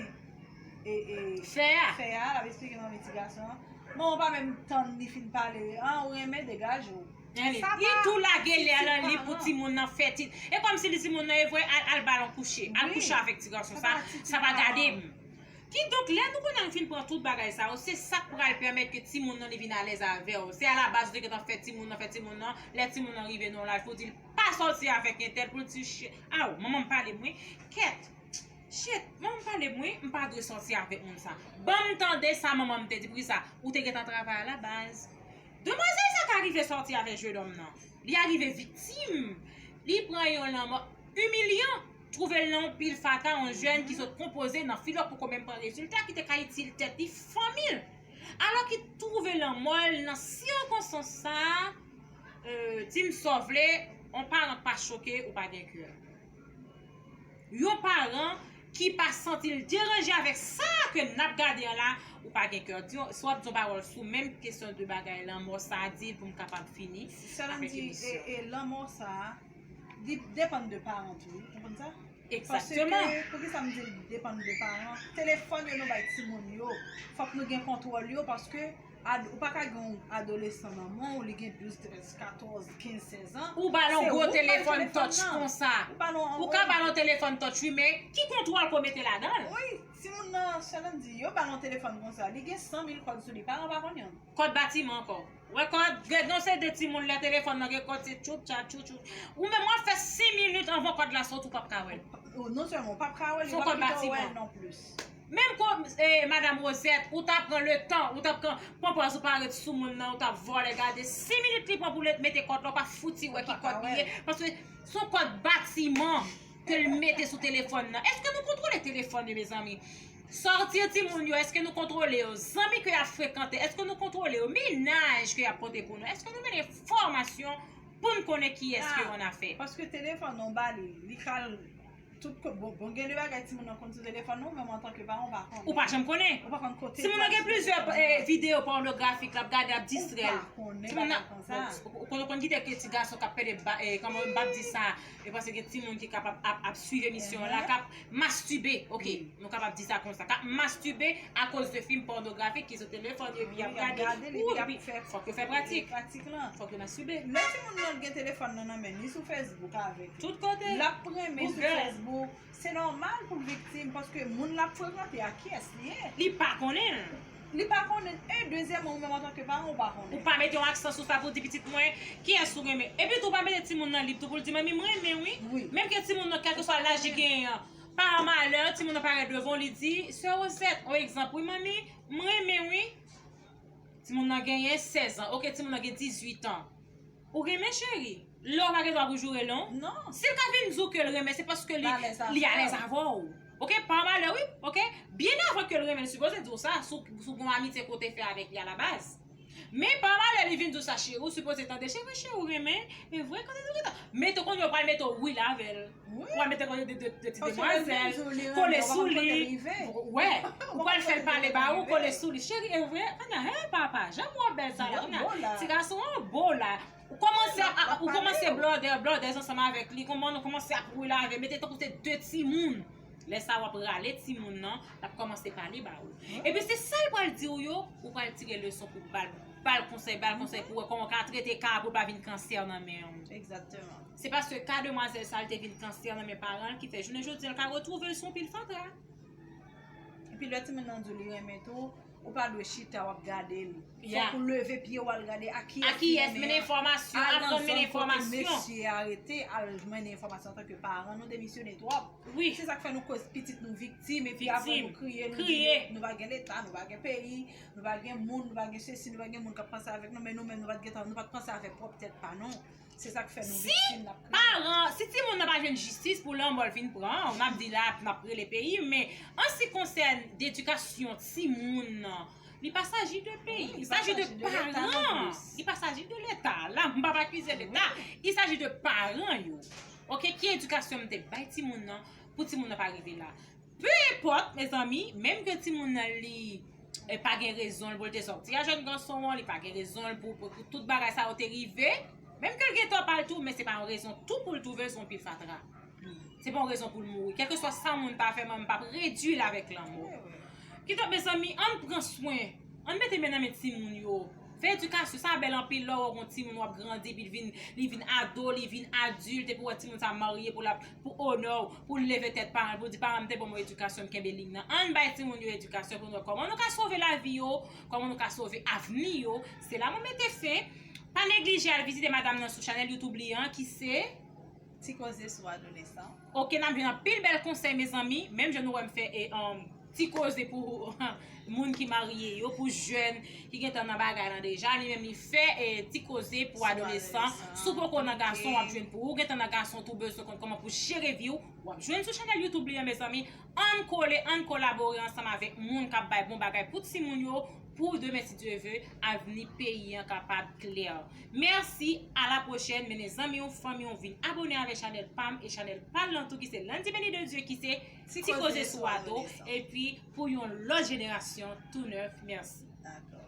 e, e, fè a. Fè a, l ap eksplike manmi ti gason an. Manman pa menm tann li fin pale, an, ou renmen, degaje w. Li tou lage lè lan li pou timoun nan fè ti. E kòmsi li timoun nan, e vre, al, al ba l yon kouche. Al kouche avèk ti gason sa, sa pa gade m. Kidonk, lè nou konnen nou fin pran tout bagay sa yo, se sa k pral pèmèt ke timoun nan li vin alèz avè w. Se alabaz ou te gentan fè timoun nan, fè timoun nan, lè timoun nan rive nan yon laj pou w di l pa sòti avèk entèl, pou l di, aw, manman m pale m wi, kèt. Shit, manman m pale m wi, m pa dwe sòti avèk moun sa. Ban m tande sa manman m te di, poukisa? Ou te gentan travay alabaz. Demwazèl sa ka rive sòti avèk jenòm nan. Li arive viktim. Li pran yon lanmò imilyan. Twouve l nan yon pil fatra, yon jèn ki sot konpoze nan filò poko menm pran rezilta, ki te ka itil tèt li, fanmi l. Alò ki twouve lanmò l nan sikonstans sa a, euh, di m sa w vle, yon paran k pa choke ou pa gen kè. Yon paran ki pa santi l deranje avèk sa ke n ap gade an la, ou pa gen kè. Di, si w ap di yon pawòl sou menm kesyon de bagay lanmò sa a, di l pou m kapab fini avèk emisyon. Sè Landy, e, e lanmò sa a, li depann de paran tou, wi. Ou konprann sa? Egzakteman. Paske, poukisa m di l depann de paran? Telefòn yo nou bay timoun yo, fòk nou gen kontwòl yo, paske Ad-, ou pa ka gen yon adolesan nan men w, li gen douz, trèz, katòz, kenz, sèz an. Ou ba l yon gwo telefòn touch konsa. Ou ka ba l yon telefòn touch, wi, men ki kontwòl ke w mete ladan l? Wi, timoun nan, sè Landy, yo ba l yon telefòn konsa, li gen san mil kòd sou li, paran pa konn youn. Kòd batiman ankò. Wè kòd, gen, non, se de timoun lè telefòn nan gen kòd, se tchoup, tchat, tchoup, tchoup. Ou menm w ap fè senk minit anvan kòd la soti, ou p ap ka wè l. Non sèlman ou p ap ka wè l, li p ap kite w wè l non plis. Menm kon, eh, Madam Rosette, ou ta pran le tan, ou ta pran, pran pòz ou pa ret sou moun nan, ou ta vole gade. Senk minit li pran pou l mete kòd la, ou pa fouti wè ki kòd li ye. Paske se yon kòd batiman ke l mete sou telefòn nan. Èske nou kontwole telefòn yo, mezanmi? Sòti timoun yo, èske nou kontwole yo? Zanmi ke y ap frekante, èske nou kontwole yo? Mennaj ke y ap pote pou nou, èske nou mennen enfòmasyon pou n konnen kiyès ke yo annafè? Paske telefòn nan, w ba li, li ka al tout kote. Bon, bon, gen de bagay timoun nan konn sou telefòn nan, ou menm antanke paran, ou pa konnen. Ou pa janm konnen. Ou pa konn kote. Timoun nan gen plizyè, eh, videyo pònografik l ap gade, ap distrè l. Ou pa konnen bagay konsa. Bon, ou, ou konn, ou konn kite ke ti gason k ap pede ba, eh, kòman m p ap di sa, e paske gen timoun ki kapab ap, ap swiv emisyon an la, k ap mastibe, oke, nou kapab di sa konsa, k ap mastibe akoz de fim pònografik ki sou telefòn yo, epi y ap gade, epi fòk yo fè pratik. Fòk yo mastibe. Lè timoun nan gen telefòn nan nan men l, li sou Facebook avèk li. Tout kote. L ap renmen sou Facebook. Se nòmal pou l viktim, paske moun l ap frekante a, kiyès li ye? Li pa konnen l. Li pa konnen l. E dezyèmman, ou menm antanke paran, ou pa konnen. Ou pa mete yon aksan sou sa pou di pitit mwen, kiyès ou renmen. Epi tou, ou pa mete timoun nan lib tou pou l di, manmi, m renmen, wi. Wi. Menm ke timoun nan, kèlkeswa laj li genyen an, pa malè, timoun nan parèt devan w, li di, sè Rosette, yon egzanp, wi, manmi, m renmen, wi. Timoun nan genyen sèz an. Oke, timoun nan gen dizuit an. Ou renmen, cheri? Lè w pa gen dwa pou joure l, non? Non. Si l ka vin di w ke l renmen, se paske li, li alèz avè w. Oke, pa malè, wi. Oke? Byen avan ke l renmen, li sipoze di w sa. Si w, si w gen yon amitye ke w te fè avèk li alabaz. Men pa malè, li vin di w sa, cheri, ou sipoze tande, cheri, cheri, ou renmen. E vre, kote nou gentan? Mete w konnen, yo pral mete w wi l avè l. Ou pral mete konnen de, de, de ti demwazèl, kole sou li. Wè, ou pral fè l pale ba ou, kole sou li. Cheri, e vre, konnen, hey, papa, jan m wè bèl sa la, konnen, ti gason an bo la. Ou kòmanse a, ou kòmanse blòdè, blòdèz ansanm avèk li, kòman nou kòmanse ap wi l avè l, mete tankou se de timoun. Lè sa w ap rale timoun nan, l ap kòmanse pale ba ou. Epi se sa l pral di w yo, ou pral tire leson pou ba l, ba l konsèy, ba l konsèy pou wè kòman w ka trete ka a pou l pa vin kansè nan men w. Egzakteman. Se paske ka demwazèl sa a te vin kansè nan men paran l ki fè jounen jodi a l ka retwouve l sou yon pil fatra. Epi lè timoun nan di w li renmen tou, ou pa dwe chita w ap gade l. Fòk ou leve pye w al gade a kiyès li mennen enfòmasyon, al mennen enfòmasyon. Mesye a rete, al mennen enfòmasyon antanke paran, nou demisyone twòp. Wi. Se sa k fè nou koz pitit nou viktim, epi apre nou kriye, nou di nou, nou pa gen leta, nou pa gen peyi, nou pa gen moun, nou pa gen sesi, nou pa gen moun k ap panse avèk nou, men nou menm nou pa t gentan, nou pa t panse avèk pwòp tèt pa nou. Se sa k fè nou viktim, n ap kriye. Si paran, si timoun nan pa jwenn jistis pou lanmò l vin pran, n ap di la, n ap rele peyi, men an se ki konsène edikasyon timoun nan, li pa saji de peyi, li saji de paran, li pa saji de leta. La, m p ap akize leta, li saji de paran yo. Oke, ki edikasyon m te bay timoun nan pou timoun nan pa rive la? Pe enpòt, mezanmi, menm ke timoun nan li, eh, pa gen rezon l pou l te sòti a jèn gason an, li pa gen rezon l pou, pou, pou tout bagay sa yo te rive, menm ke l gen tò pa l tou, men se pa yon rezon tou pou l twouve l sou yon pil fatra. Se pa yon rezon pou l mouri. Kèlkeswa sa moun ta fè, mwen, m p ap redui l avèk lanmò. Kidonk, mezanmi, ann pran swen, ann mete men nan men timoun yo. Fè edikasyon, sa bèl anpil lè w wè yon timoun w ap grandi, epi l vin, li vin ado, li vin adilt, epi w wè timoun sa marye pou l ap, pou onè w, pou l leve tèt paran l, pou l di, paran m te ban m yon edikasyon, m kenbe liy nan. Ann bay timoun yo edikasyon pou nou wè kòman nou ka sove lavi yo, kòman nou ka sove avni yo. Se la mwen mete fen. Pa neglije al vizite madanm nan sou chanèl YouTube li an, ki se Ti koze sou adolesan. Oke, n ap jwenn anpil bèl konsèy, mezanmi. Menm jan nou wè m fè, e, um, ti koze pou moun ki marye yo, pou jèn ki gentan nan bagay lan deja, li menm li fè, e, ti koze pou adolesan. Si w poko nan gason, w ap jwenn pou ou. Gentan nan gason tou, bezwen konn kòman pou jere vi w, w ap jwenn sou chanèl YouTube li an, mezanmi. Ann kole, ann kolabore ansanm avèk moun k ap bay bon bagay pou timoun yo, pou demen, si Dye ve, avni peyi an kapab klè. Mèsi, a la pwochèn, mennen zanmi w, fanmi w, vin abone avèk chanèl pa m e chanèl pa l lan tou, ki se Lundi Béni de Dieu, ki se Ti Koze sou Ado, epi pou yon lòt jenerasyon tou nèf. Mèsi. Dakò.